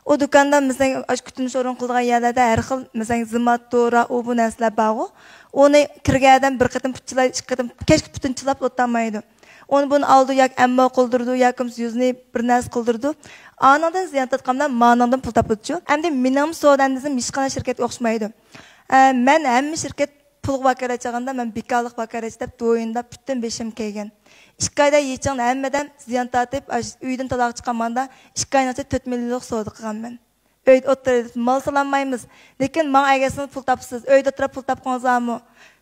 ئۇ دۇكاندا مەسىلەن، ئاشۇ كۈتۈنۈش ئورۇن قىلىدىغان يەرلەردە ھەر خىل، مەسىلەن، زىماتتورا، ئۇ بۇ نەرسىلەر بارغۇ. ئۇنى كىرگەن ئادەم بىر قېتىم پۇت چىلاي، ئىككى قېتىم، كەچكە پۇتىنى چىلاپ ئولتۇرالمايدۇ. ئۇنى بۇنى ئالىدۇ ياكى ئەمما قىلدۇرىدۇ ياكى بولمىسا يۈزىنى بىر نەرسە قىلدۇرىدۇ. ئانىڭدىن زىيان تارتقانلار مانىڭدىن پۇل تاپىدۇچۇ. ئەمدى مېنىڭمۇ سودا ئەندىزىم ھېچقانداق شىركەتكە ئوخشىمايدۇ. ئە، مەن ھەممە شىركەت پۇلغا ۋاكالەتچى ئالغاندا، مەن بىكارلىق ۋاكالەتچى دەپ دويۇندا پۈتۈن بېشىم كەيگەن. ئىككى ئايدا يېچىڭدا ھەممە ئادەم زىيان تارتىپ، ئاش-، ئۆيدىن تالاغا چىقالمىغاندا، ئىككى ئاينىڭ ئىچىدە تۆت مىليونلۇق سودا قىلغانمەن. ئۆيدە ئولتۇرۇپ مال سالالمايمىز. لېكىن ماڭا ئەگەشسىڭىز پۇل تاپىسىز. ئۆيدە ئولتۇرۇپ پۇل تاپقىڭىزلارمۇ؟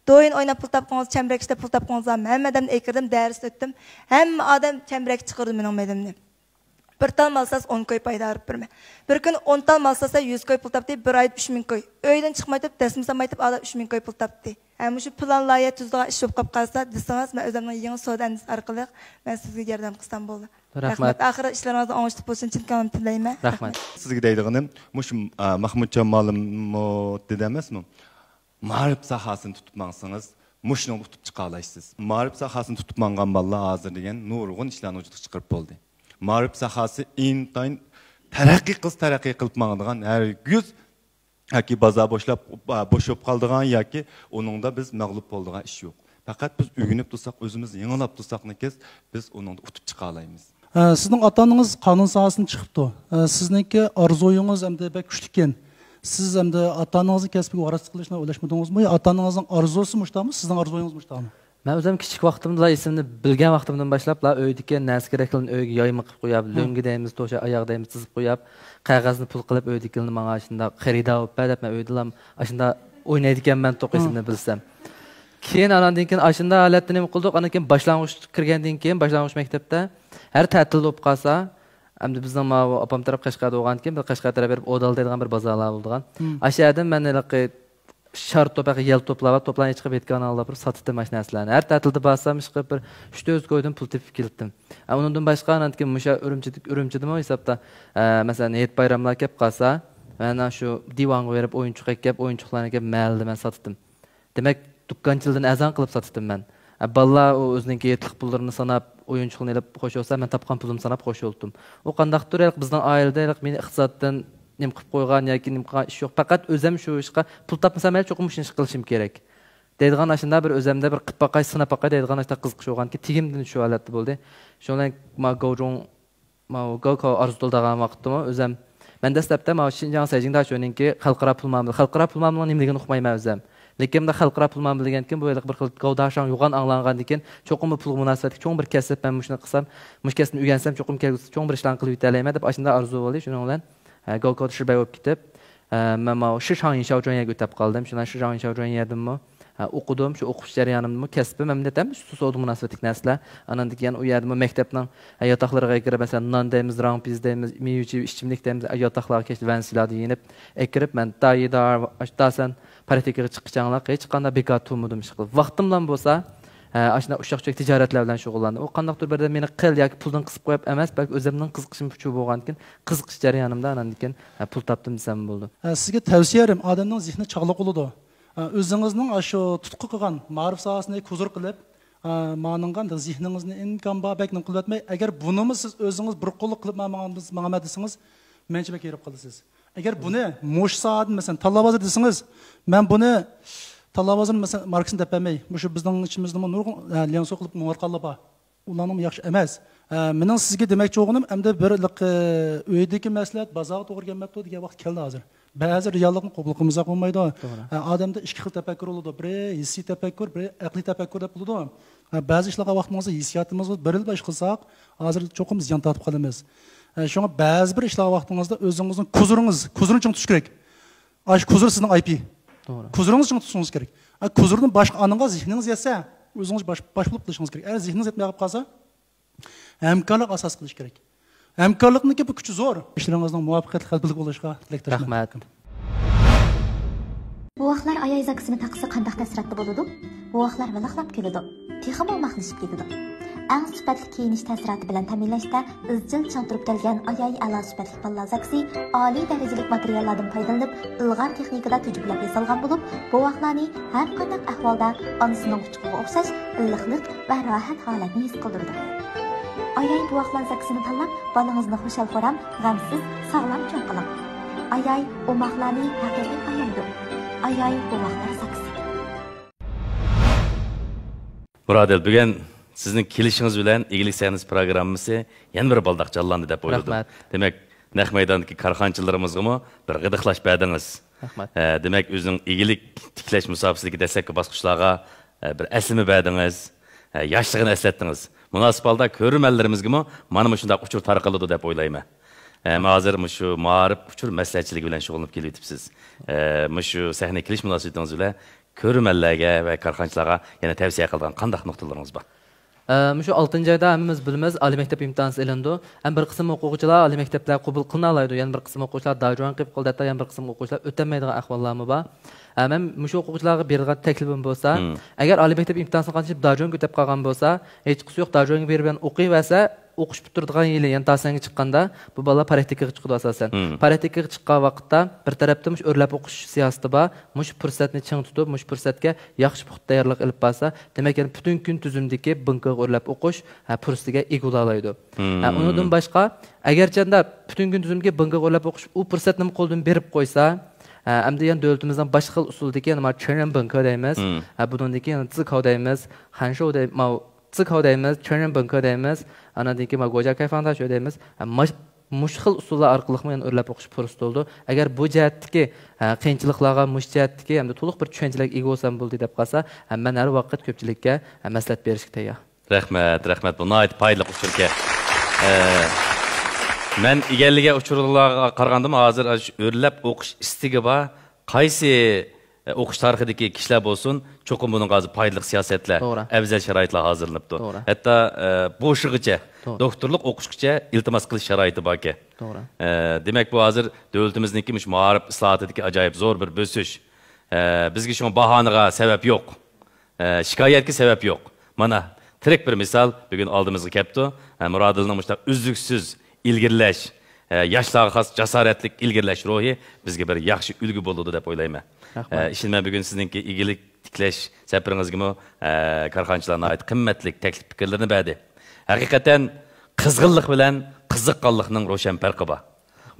دويىن ئويناپ پۇل تاپقىڭىز، چەمبىرەك ئىشلەپ پۇل تاپقىڭىز، ھەممە ئادەمنى ئەكىردىم، دەرسنى ئۆتتۈم. ھەممە ئادەم چەمبىرەك چىقىرىدۇ مېنىڭ مېلىمنى. بىر تال مال سالسا ئون كوي پايدا ئېلىپ بېرىمەن. بىر كۈنى ئون تال مال سالسا يۈز كوي پۇل تاپتى، بىر ئايدا ئۈچ مىڭ كوي. ئۆيدىن چىقمايتىپ، دەسمە سالمايتىپ، ئادەم ئۈچ مىڭ كوي پۇل تاپتى. ھە، مۇشۇ پىلان لايىھە تۈزىدىغان ئىش بولۇپ قاپ قالسا دېسىڭىز، مەن ئۆزۈمنىڭ يېڭى سودا ئەندىزىسى ئارقىلىق مەن سىزگە ياردەم قىلسام بولىدۇ. رەھمەت. رەھمەت. ئاخىرى ئىشلىرىڭىزنىڭ ئوڭۇشلۇق بولۇشىنى چىن كۆڭلۈمدىن تىلەيمەن. رەھمەت. سىزگە دەيدىغىنىم، مۇشۇ، ئا، مەخمۇتجان مالىممۇ دېدى ئەمەسمۇ؟ مائارىپ ساھەسىنى تۇتۇپ ماڭسىڭىز، مۇشۇنىڭدا ئۇتۇپ چىقالايسىز. مائارىپ ساھەسىنى تۇتۇپ ماڭغان بالىلار ھازىر دېگەن نۇرغۇن ئىشلارنى ۋۇجۇدقا چىقىرىپ بولدى. مائارىپ ساھەسى ئىنتايىن تەرەققىي قىلسا تەرەققىي قىلىپ ماڭىدىغان، ھەرگىز ياكى بازار بوشلاپ، بوشاپ قالىدىغان ياكى ئۇنىڭدا بىز مەغلۇپ بولىدىغان ئىش يوق. پەقەت بىز ئۆگىنىپ تۇرساق، ئۆزىمىز يېڭىلاپ تۇرساقنىكى، بىز ئۇنىڭدا ئۇتۇپ چىقالايمىز. ئە، سىزنىڭ ئاتا-ئانىڭىز قانۇن ساھەسىدىن چىقىپتۇ. ئە، سىزنىڭكى ئارزۇيىڭىز ئەمدى بەك كۈچلۈككەن. سىز ئەمدى ئاتا-ئانىڭىزنىڭ كەسپىگە ۋارىسلىق قىلىشنى ئويلاشمىدىڭىزمۇ؟ يا ئاتا-ئانىڭىزنىڭ ئارزۇسى مۇشۇنداقمۇ؟ سىزنىڭ ئارزۇيىڭىز مۇشۇنداقمۇ؟ مەن ئۆزۈم كىچىك ۋاقتىمدىلا، ئېسىمنى بىلگەن ۋاقتىمدىن باشلاپلا ئۆيدىكى نەرسە كېرەكلىرىنى ئۆيگە يايما قىلىپ قويۇپ، ھە، لۆڭگە دەيمىز، توشا ئاياغ دەيمىز تىزىپ قويۇپ، قەغەزنى پۇل قىلىپ ئۆيدىكىلەرنى ماڭا ئاشۇنداق خېرىدار بولۇپ بەر دەپ، مەن ئۆيدىلا ئاشۇنداق ئوينايدىكەنمەن توق، ھە، ئېسىمنى بىلسەم. كېيىن ئاناندىن كېيىن ئاشۇنداق ھالەتتە نېمە قىلدۇق؟ ئاندىن كېيىن باشلانغۇچ كىرگەندىن كېيىن، باشلانغۇچ مەكتەپتە ھەر تەتىل بولۇپ قالسا، ئەمدى بىزنىڭ ماۋۇ ئاپام تەرەپ قەشقەردە بولغاندىكىن، بىز قەشقەر تەرەپ بېرىپ ئودال دەيدىغان بىر بازارلار بولىدىغان. مم. ئاشۇ يەردىن مەن ھېلىقى شار توپ، ھېلىقى يەل توپلار بار، توپلارنى چىقىپ يېتىكەن ئاڭلاپ بىر ساتتىم ئاشۇ نەرسىلەرنى. ھەر تەتىلدە بارسام، ئىشقىلىپ بىر ئۈچ تۆت يۈز كويدىن پۇل تېپىپ كېلىتتىم. ئە، ئۇنىڭدىن باشقا، ئاندىن كېيىن مۇشۇ ئۈرۈمچىدىكى، ئۈرۈمچىدىمۇ ھېسابتا، ئە، مەسىلەن، ھېيت بايراملار كېلىپ قالسا، مەن شۇ دىۋانغا بېرىپ ئويۇنچۇق ئەكەپ، ئويۇنچۇقلارنى ئەكەپ مەھەللىدە مەن ساتتىم. دېمەك، دۇكانچىلىدىن ئەرزان قىلىپ ساتتىم مەن. ئە، بالىلار ئۇ ئۆزىنىڭكى يېتىلىق پۇللىرىنى ساناپ، ئويۇنچۇقنى ئېلىپ خوش بولسا، مەن تاپقان پۇلۇمنى ساناپ خوش بولدۇم. ئۇ قانداقتۇر، ھېلىقى بىزنىڭ ئائىلىدە ھېلىقى مېنى ئىقتىسادتىن نېمە قىلىپ قويغان ياكى نېمە قىلغان ئىش يوق. پەقەت ئۆزۈم شۇ ئىشقا پۇل تاپمىسام، مەن چوقۇم مۇشۇ ئىشنى قىلىشىم كېرەك دەيدىغان، ئاشۇنداق بىر ئۆزۈمدە بىر قىلىپ باقاي، سىناپ باقاي دەيدىغان ئاشۇنداق قىزىقىش بولغانكى، تېگىمدىن شۇ ھالەتتە بولدى. شۇنىڭ بىلەن ما گاۋجۇڭ ماۋۇ گاۋكاۋ ئارزۇ تىلىدىغان ۋاقىتتىمۇ ئۆزەم، مەن دەسلەپتە ماۋۇ شىنجاڭ سەيجىڭداشۆنىڭكى خەلقئارا پۇل مۇئامىلە، خەلقئارا پۇل مۇئامىلىنىڭ نېمىلىكىنى ئۇقمايمەن ئۆزەم. لېكىن مۇنداق خەلقئارا پۇل مۇئامىلە دېگەنكىن، بۇ ھېلىقى بىر خىل گاۋداشاڭ يوغان ئاڭلانغاندىكىن، چوقۇم بۇ پۇلغا مۇناسىۋەتلىك چوڭ بىر كەسىپ، مەن مۇشۇنى قىلسام، مۇشۇ كەسىپنى ئۆگەنسەم، چوقۇم كەلگۈسىدە چوڭ بىر ئىشلارنى قىلىپ يېتەلەيمەن دەپ، ئاشۇنداق ئارزۇ بولدى. شۇنىڭ بىلەن، ھە، گاۋكاۋدا شىربەي بولۇپ كېتىپ، ئە، مەن ماۋۇ شىشاڭ يىنشاۋجۇەنيەگە ئۆتەپ قالدىم. شۇنداق شىشاڭ يىنشاۋجۇەنيەدىنمۇ، ئە، ئوقۇدۇم. شۇ ئوقۇش جەريانىمدىمۇ كەسپىم ھەمدە ھەم شۇ سودا مۇناسىۋەتلىك نەرسىلەر. ئاناندىن كېيىن ئۇ يەردىمۇ مەكتەپنىڭ، ئە، ياتاقلىرىغا كىرىپ، مەسىلەن، نان دەيمىز، راڭپىز دەيمىز، مېۋە چېۋە ئىچىملىك دەيمىز، ئە، ياتاقلارغا كەچتە ۋەنسىلاردا يېنىپ ئەكىرىپ، مەن دايىدا، داسەن پراكتىكىغا چىققىچە ئاڭلاپ، ھېچقانداق بىكار تۇرمىدىم ئىشقىلىپ. ۋاقتىملام بولسا، ئە، ئاشۇنداق ئۇششاق چۈشەك تىجارەتلەر بىلەن شۇغۇللاندىم. ئۇ قانداقتۇر بىردە مېنى قىل ياكى پۇلدىن قىسىپ قويۇپ ئەمەس، بەلكى ئۆزۈمنىڭ قىزىقىشىم شۇ بولغاندىكىن، قىزىقىش جەريانىمدا ئاناندىن كېيىن، ئە، پۇل تاپتىم دېسەم بولىدۇ. ئە، سىزگە تەۋسىيەم، ئادەمنىڭ زېھنى چاغلىق بولىدۇ. ئە، ئۆزىڭىزنىڭ ئاشۇ تۇتقا قىلغان مائارىپ ساھەسىنى كۇزۇر قىلىپ، ئە، مانىڭغا زېھنىڭىزنى ئىمكان بار بەك نېمە قىلىۋەتمەي، ئەگەر بۇنىمۇ سىز ئۆزىڭىز بىر قوللۇق قىلىپ ماڭا-، ماڭىمەن دېسىڭىز، مەنچە بەك ھېرىپ قالىسىز. ئەگەر بۇنى مۇشۇ ساھەدىن، مەسىلەن، تاللا بازىرى دېسىڭىز، مەن بۇنى تاللا بازىرىنى، مەسىلەن، ماركىسىنى دەپ بەرمەي، مۇشۇ بىزنىڭ ئىچىمىزدىمۇ نۇرغۇن، ئە، لياڭسۇ قىلىپ ماڭىۋاتقانلار بار. ئۇلارنىڭمۇ ياخشى ئەمەس. ئە، مېنىڭ سىزگە دېمەكچى بولغىنىم، ئەمدى بىر ھېلىقى ئۆيدىكى مەسلىھەت بازارغا توغرا كەلمەپتۇ دېگەن ۋاقىت كەلدى ھازىر. بەزى رېئاللىقنى قوبۇل قىلمىساق بولمايدۇ. توغرا. ئە، ئادەمدە ئىككى خىل تەپەككۇر بولىدۇ. بىرى ھېسسىي تەپەككۇر، بىرى ئەقلىي تەپەككۇر دەپ بولىدۇ. ئە، بەزى ئىشلارغا ۋاقتىمىزدا ھېسسىياتىمىز بىلەن بىر خىل ئىش قىلساق، ھازىر چوقۇم زىيان تارتىپ قالىمىز. ئە، شۇڭا بەزى بىر ئىشلارغا ۋاقتىڭىزدا ئۆزىڭىزنىڭ كۇزۇرىڭىز، كۇزۇرنى چىڭ تۇتۇش كېرەك. ئاشۇ كۇزۇر سىزنىڭ ئايپى. توغرا. كۇزۇرىڭىزنى چىڭ تۇتۇشىڭىز كېرەك. ئە، كۇزۇردىن باشقا ئانىڭغا زېھنىڭىز يەتسە، ئۆزىڭىز باش، باش بولۇپ قېلىشىڭىز كېرەك. ئەگەر زېھنىڭىز يەتمەي قېلىپ قالسا، ھەمكارلىق ئاساس قىلىش كېرەك. ھەمكارلىقنىڭكى بۇ كۈچى زور. ئىشلىرىڭىزنىڭ مۇۋەپپەقىيەتلىك ھەل بولۇشىغا تىلەكداشمەن. رەھمەت. بوۋاقلار ئاياي زاكىسىنى تاقىسا قانداق تەسىراتتا بولىدۇ؟ بوۋاقلار ۋىلىقلاپ كۈلىدۇ. تېخىمۇ ئوماقلىشىپ كېتىدۇ. ئەڭ سۈپەتلىك كىيىنىش تەسىراتى بىلەن تەمىنلەشتە ئىزچىل چىڭ تۇرۇپ كەلگەن ئاياي ئەلا سۈپەتلىك بالىلار زاكىسى ئالىي دەرىجىلىك ماتېرىياللاردىن پايدىلىنىپ، ئىلغار تېخنىكىدا تۈجۈپلەپ ياسالغان بولۇپ، بوۋاقلارنى ھەر قانداق ئەھۋالدا ئانىسىنىڭ قۇچىقىغا ئوخشاش ئىللىقلىق ۋە راھەت ھالەتنى ھېس قىلدۇرىدۇ. ئاياي بوۋاقلار زاكىسىنى تاللاپ، بالىڭىزنى خۇشال-خۇرام، غەمسىز، ساغلام چوڭ قىلىڭ. ئاياي ئوماقلارنى ھەقىقىي ئايايدۇ. ئاياي بوۋاقلار زاكىسى. مۇرادىل، بۈگۈن سىزنىڭ كېلىشىڭىز بىلەن ئىگىلىك سەھنىسى پروگراممىسى يەنە بىر بالداق جانلاندى دەپ ئويلىدىم. رەھمەت. دېمەك، نەق مەيداندىكى كارخانىچىلىرىمىزغىمۇ بىر غىدىقلاش بەردىڭىز. رەھمەت. ئە، دېمەك، ئۆزىنىڭ ئىگىلىك تىكلەش مۇساپىسىدىكى دەسلەپكى باسقۇچلارغا، ئە، بىر ئەسلىمە بەردىڭىز. ئە، ياشلىقىنى ئەسلەتتىڭىز. مۇناسىپ ھالدا كۆرۈرمەنلىرىمىزگىمۇ مانا مۇشۇنداق ئۇچۇر تارقىلىدۇ دەپ ئويلايمەن. ئەمما ھازىر مۇشۇ مائارىپ ئۇچۇر مەسلىھەتچىلىكى بىلەن شۇغۇللىنىپ كېلىۋېتىپسىز. ئە، مۇشۇ سەھنىگە كېلىش مۇناسىۋىتىڭىز بىلەن كۆرۈرمەنلەرگە ۋە كارخانىچىلارغا يەنە تەۋسىيە قىلىدىغان قانداق نۇقتىلىرىڭىز بار؟ ئە، مۇشۇ ئالتىنچى ئايدا ھەممىمىز بىلىمىز، ئالىي مەكتەپ ئىمتىھانى ئېلىنىدۇ. ھەم بىر قىسىم ئوقۇغۇچىلار ئالىي مەكتەپلەرگە قوبۇل قىلىنالايدۇ، يەنە بىر قىسىم ئوقۇغۇچىلار داجۈەن قىلىپ قالىدۇ، ھەتتا يەنە بىر قىسىم ئوقۇغۇچىلار ئۆتەلمەيدىغان ئەھۋاللارمۇ بار. ھە، مەن مۇشۇ ئوقۇغۇچىلارغا بېرىدىغان تەكلىپىم بولسا، مم. ئەگەر ئالىي مەكتەپ ئىمتىھانىسىنى قاتنىشىپ داجۈەنگە ئۆتۈپ قالغان بولسا، ھېچقىسى يوق، داجۈەنگە بېرىپ يەنە ئوقۇۋەرسە، ئوقۇش پۈتتۈرىدىغان يىلى، يەنى داسەنگە چىققاندا، بۇ بالىلار پراكتىكىغا چىقىدۇ ئاساسەن. مم. پراكتىكىغا چىققان ۋاقىتتا بىر تەرەپتىن مۇشۇ ئۆرلەپ ئوقۇش سىياسىتى بار، مۇشۇ پۇرسەتنى چىڭ تۇتۇپ، مۇشۇ پۇرسەتكە ياخشى پۇختا تەييارلىق ئېلىپ بارسا، دېمەك، يەنە پۈتۈن كۈن تۈزۈمدىكى بىڭكىغا ئۆرلەپ ئوقۇش، ھە، پۇرسىتىگە ئىگە بولالايدۇ. مم. ھە، ئۇنىڭدىن باشقا، ئەگەرچەندە پۈتۈن كۈن تۈزۈمدىكى بىڭكىغا ئۆرلەپ ئوقۇش ئۇ پۇرسەتنىمۇ قولدىن بېرىپ قويسا، ھە، ئەمدى يەنە دۆلىتىمىزنىڭ باشقا خىل ئۇسۇلدىكى، يەنە مانا چېنرېن بىڭكې دەيمىز، مم. ھە، بۇنىڭدىن كېيىن يەنە زىكاۋ دەيمىز، خەنشوۋ دەي-، ماۋ-، زىكاۋ دەيمىز، چېنرېن بىڭكې دەيمىز، ئاندىن كېيىن ماۋ گوجيا كايفاڭداشيو دەيمىز. ھە، ماش-، مۇشۇ خىل ئۇسۇللار ئارقىلىقمۇ يەنە ئۆرلەپ ئوقۇش پۇرسىتى بولىدۇ. ئەگەر بۇ جەھەتتىكى، ھە، قىيىنچىلىقلارغا، مۇشۇ جەھەتتىكى ھەمدە تولۇق بىر چۈشەنچىلىككە ئىگە بولسام بولدى دەپ قالسا، ھە، مەن ھەر ۋاقىت كۆپچىلىككە، ھە، مەسلىھەت بېرىشكە تەييار. رەھمەت، رەھمەت. بۇ ناھايىتى پايدىلىق ئۇچۇر ئىكەن. ئە، مەن ئىگىلىگەن ئۇچۇرلارغا قارىغاندىمۇ، ھازىر ئاشۇ ئۆرلەپ ئوقۇش ئىستىكى بار، قايسى، ئە، ئوقۇش تارىخىدىكى كىشىلەر بولسۇن، چوقۇم بۇنىڭغا ھازىر پايدىلىق سىياسەتلەر، توغرا. ئەۋزەل شارائىتلار ھازىرلىنىپتۇ. توغرا. ھەتتا، ئە، بوشىغىچە، توغرا. دوكتورلۇق ئوقۇشقىچە ئىلتىماس قىلىش شارائىتى باركەن. توغرا. ئە، دېمەك، بۇ ھازىر دۆلىتىمىزنىڭكى مۇشۇ مائارىپ ئىسلاھاتىدىكى ئاجايىپ زور بىر بۆسۈش. ئە، بىزگە شۇڭا باھانىغا سەۋەب يوق. ئە، شىكايەتكە سەۋەب يوق. مانا، تىرىك بىر مىسال بۈگۈن ئالدىمىزغا كەپتۇ. ئە، مۇرادىلنىڭ مۇشۇنداق ئۈزلۈكسىز ئىلگىرىلەش، ئە، ياشلارغا خاس جاسارەتلىك ئىلگىرىلەش روھى بىزگە بىر ياخشى ئۈلگە بولىدۇ دەپ ئويلايمەن. رەھمەت. ئە، ئىشىنىمەن بۈگۈن سىزنىڭكى ئىگىلىك تىكلەش سەپىرىڭىزگىمۇ، ئە، كارخانىچىلار ناھايىتى قىممەتلىك تەكلىپ پىكىرلىرىنى بەردى. ھەقىقەتەن قىزغىنلىق بىلەن قىزىققانلىقنىڭ روشەن پەرقى بار.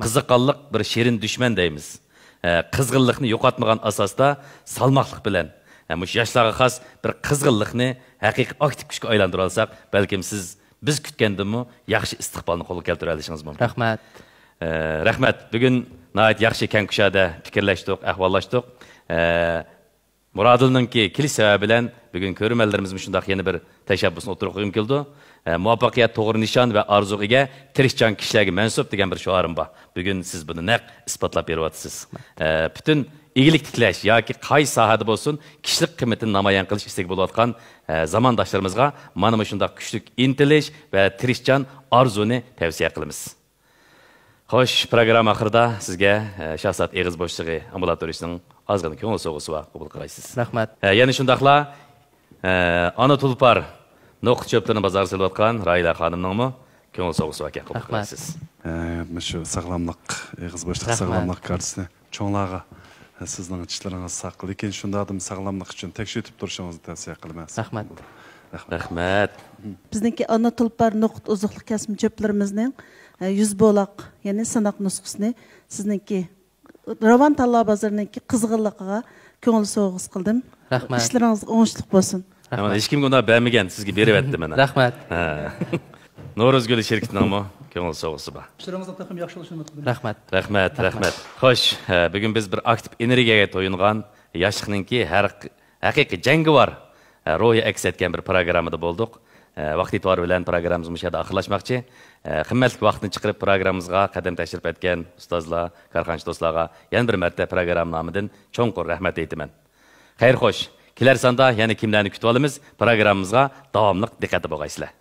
قىزىققانلىق بىر شېرىن دۈشمەن دەيمىز. ئە، قىزغىنلىقنى يوقاتمىغان ئاساستا سالماقلىق بىلەن، ئە، مۇشۇ ياشلارغا خاس بىر قىزغىنلىقنى ھەقىقىي ئاكتىپ كۈچكە ئايلاندۇرالىساق، بەلكىم سىز بىز كۈتكەندىنمۇ ياخشى ئىستىقبالنى قولغا كەلتۈرەلىشىڭىز مۇمكىن. رەھمەت. ئە، رەھمەت. بۈگۈن ناھايىتى ياخشى كەڭ كۇشادە پىكىرلەشتۇق، ئەھۋاللاشتۇق. ئە، مۇرادىلنىڭكى كېلىش سەۋەبى بىلەن بۈگۈن كۆرۈرمەنلىرىمىزمۇ شۇنداق يەنە بىر تەشەببۇسنى ئوتتۇرىغا قويغۇم كېلىدۇ. ئە، مۇۋەپپەقىيەت توغرا نىشان ۋە ئارزۇغا ئىگە، تىرىشچان كىشىلەرگە مەنسۇپ دېگەن بىر شوئارىم بار. بۈگۈن سىز بۇنى نەق ئىسپاتلاپ بېرىۋاتىسىز. ئە، پۈتۈن ئىگىلىك تىكلەش ياكى قايسى ساھەدە بولسۇن، كىشىلىك قىممىتىنى نامايان قىلىش ئىستىكى بولۇۋاتقان، ئە، زامانداشلىرىمىزغا مانا مۇشۇنداق كۈچلۈك ئىنتىلىش ۋە تىرىشچان ئارزۇنى تەۋسىيە قىلىمىز. خوش، پروگرامما ئاخىرىدا سىزگە، ئە، شاھزات ئېغىز بوشلۇقى ئامبۇلاتورىيىسىنىڭ ئازغىنە كۆڭۈل سوۋغىسى بار، قوبۇل قىلايسىز. رەھمەت. ئە، يەنە شۇنداقلا، ئە، ئانا تۇلپار نوقۇت چۆپلىرىنى بازارغا سېلىۋاتقان راھىلە خانىمنىڭمۇ كۆڭۈل سوۋغىسى باركەن، قوبۇل رەھمەت. قىلايسىز. ئە، مۇشۇ ساغلاملىق، ئېغىز بوشلۇق رەھمەت. ساغلاملىق كارتىسىنى چوڭلارغا، سىزنىڭ چىشلىرىڭىز ساق، لېكىن شۇنداقتىمۇ ساغلاملىق ئۈچۈن تەكشۈرتۈپ تۇرۇشىڭىزنى تەۋسىيە قىلىمەن. رەھمەت. رەھمەت. رەھمەت. بىزنىڭكى ئانا تۇلپار نوقۇت ئوزۇقلۇق كەسمە چۆپلىرىمىزنىڭ، ئە، يۈز بولاق، يەنى سىناق نۇسخىسىنى سىزنىڭكى راۋان تاللا بازىرىنىڭكى قىزغىنلىقىغا كۆڭۈل سوۋغىسى قىلدىم. رەھمەت. ئىشلىرىڭىز ئوڭۇشلۇق بولسۇن. رەھمەت. ھېچكىمگە ئۇنداق بەرمىگەن، سىزگە بېرىۋەتتىم مانا. رەھمەت. ھە. نورۇز گۈلى شىركىتىنىڭمۇ كۆڭۈل سوۋغىسى بار. ئىشلىرىڭىزنىڭ تېخىمۇ ياخشى بولۇشىنى ئۈمىد قىلىمەن. رەھمەت. رەھمەت. رەھمەت. خوش، ھە، بۈگۈن بىز بىر ئاكتىپ ئېنېرگىيەگە تويۇنغان ياشلىقنىڭكى ھەر ھەقىقىي جەڭگىۋار، ئە، روھى ئەكس ئەتكەن بىر پروگراممىدا بولدۇق. ئە، ۋاقىت ئېتىبارى بىلەن پروگراممىمىز مۇشۇ يەردە ئاخىرلاشماقچى. ئە، قىممەتلىك ۋاقىتنى چىقىرىپ پروگراممىمىزغا قەدەم تەشرىپ ئەتكەن ئۇستازلار، كارخانىچى دوستلارغا يەنە بىر مەرتە پروگرامما نامىدىن چوڭقۇر رەھمەت ئېيتىمەن. خەير خوش. كېلەر ساندا يەنە كىملەرنى كۈتۈۋالىمىز؟ پروگراممىمىزغا داۋاملىق دىققەتتە بولغايسىلەر.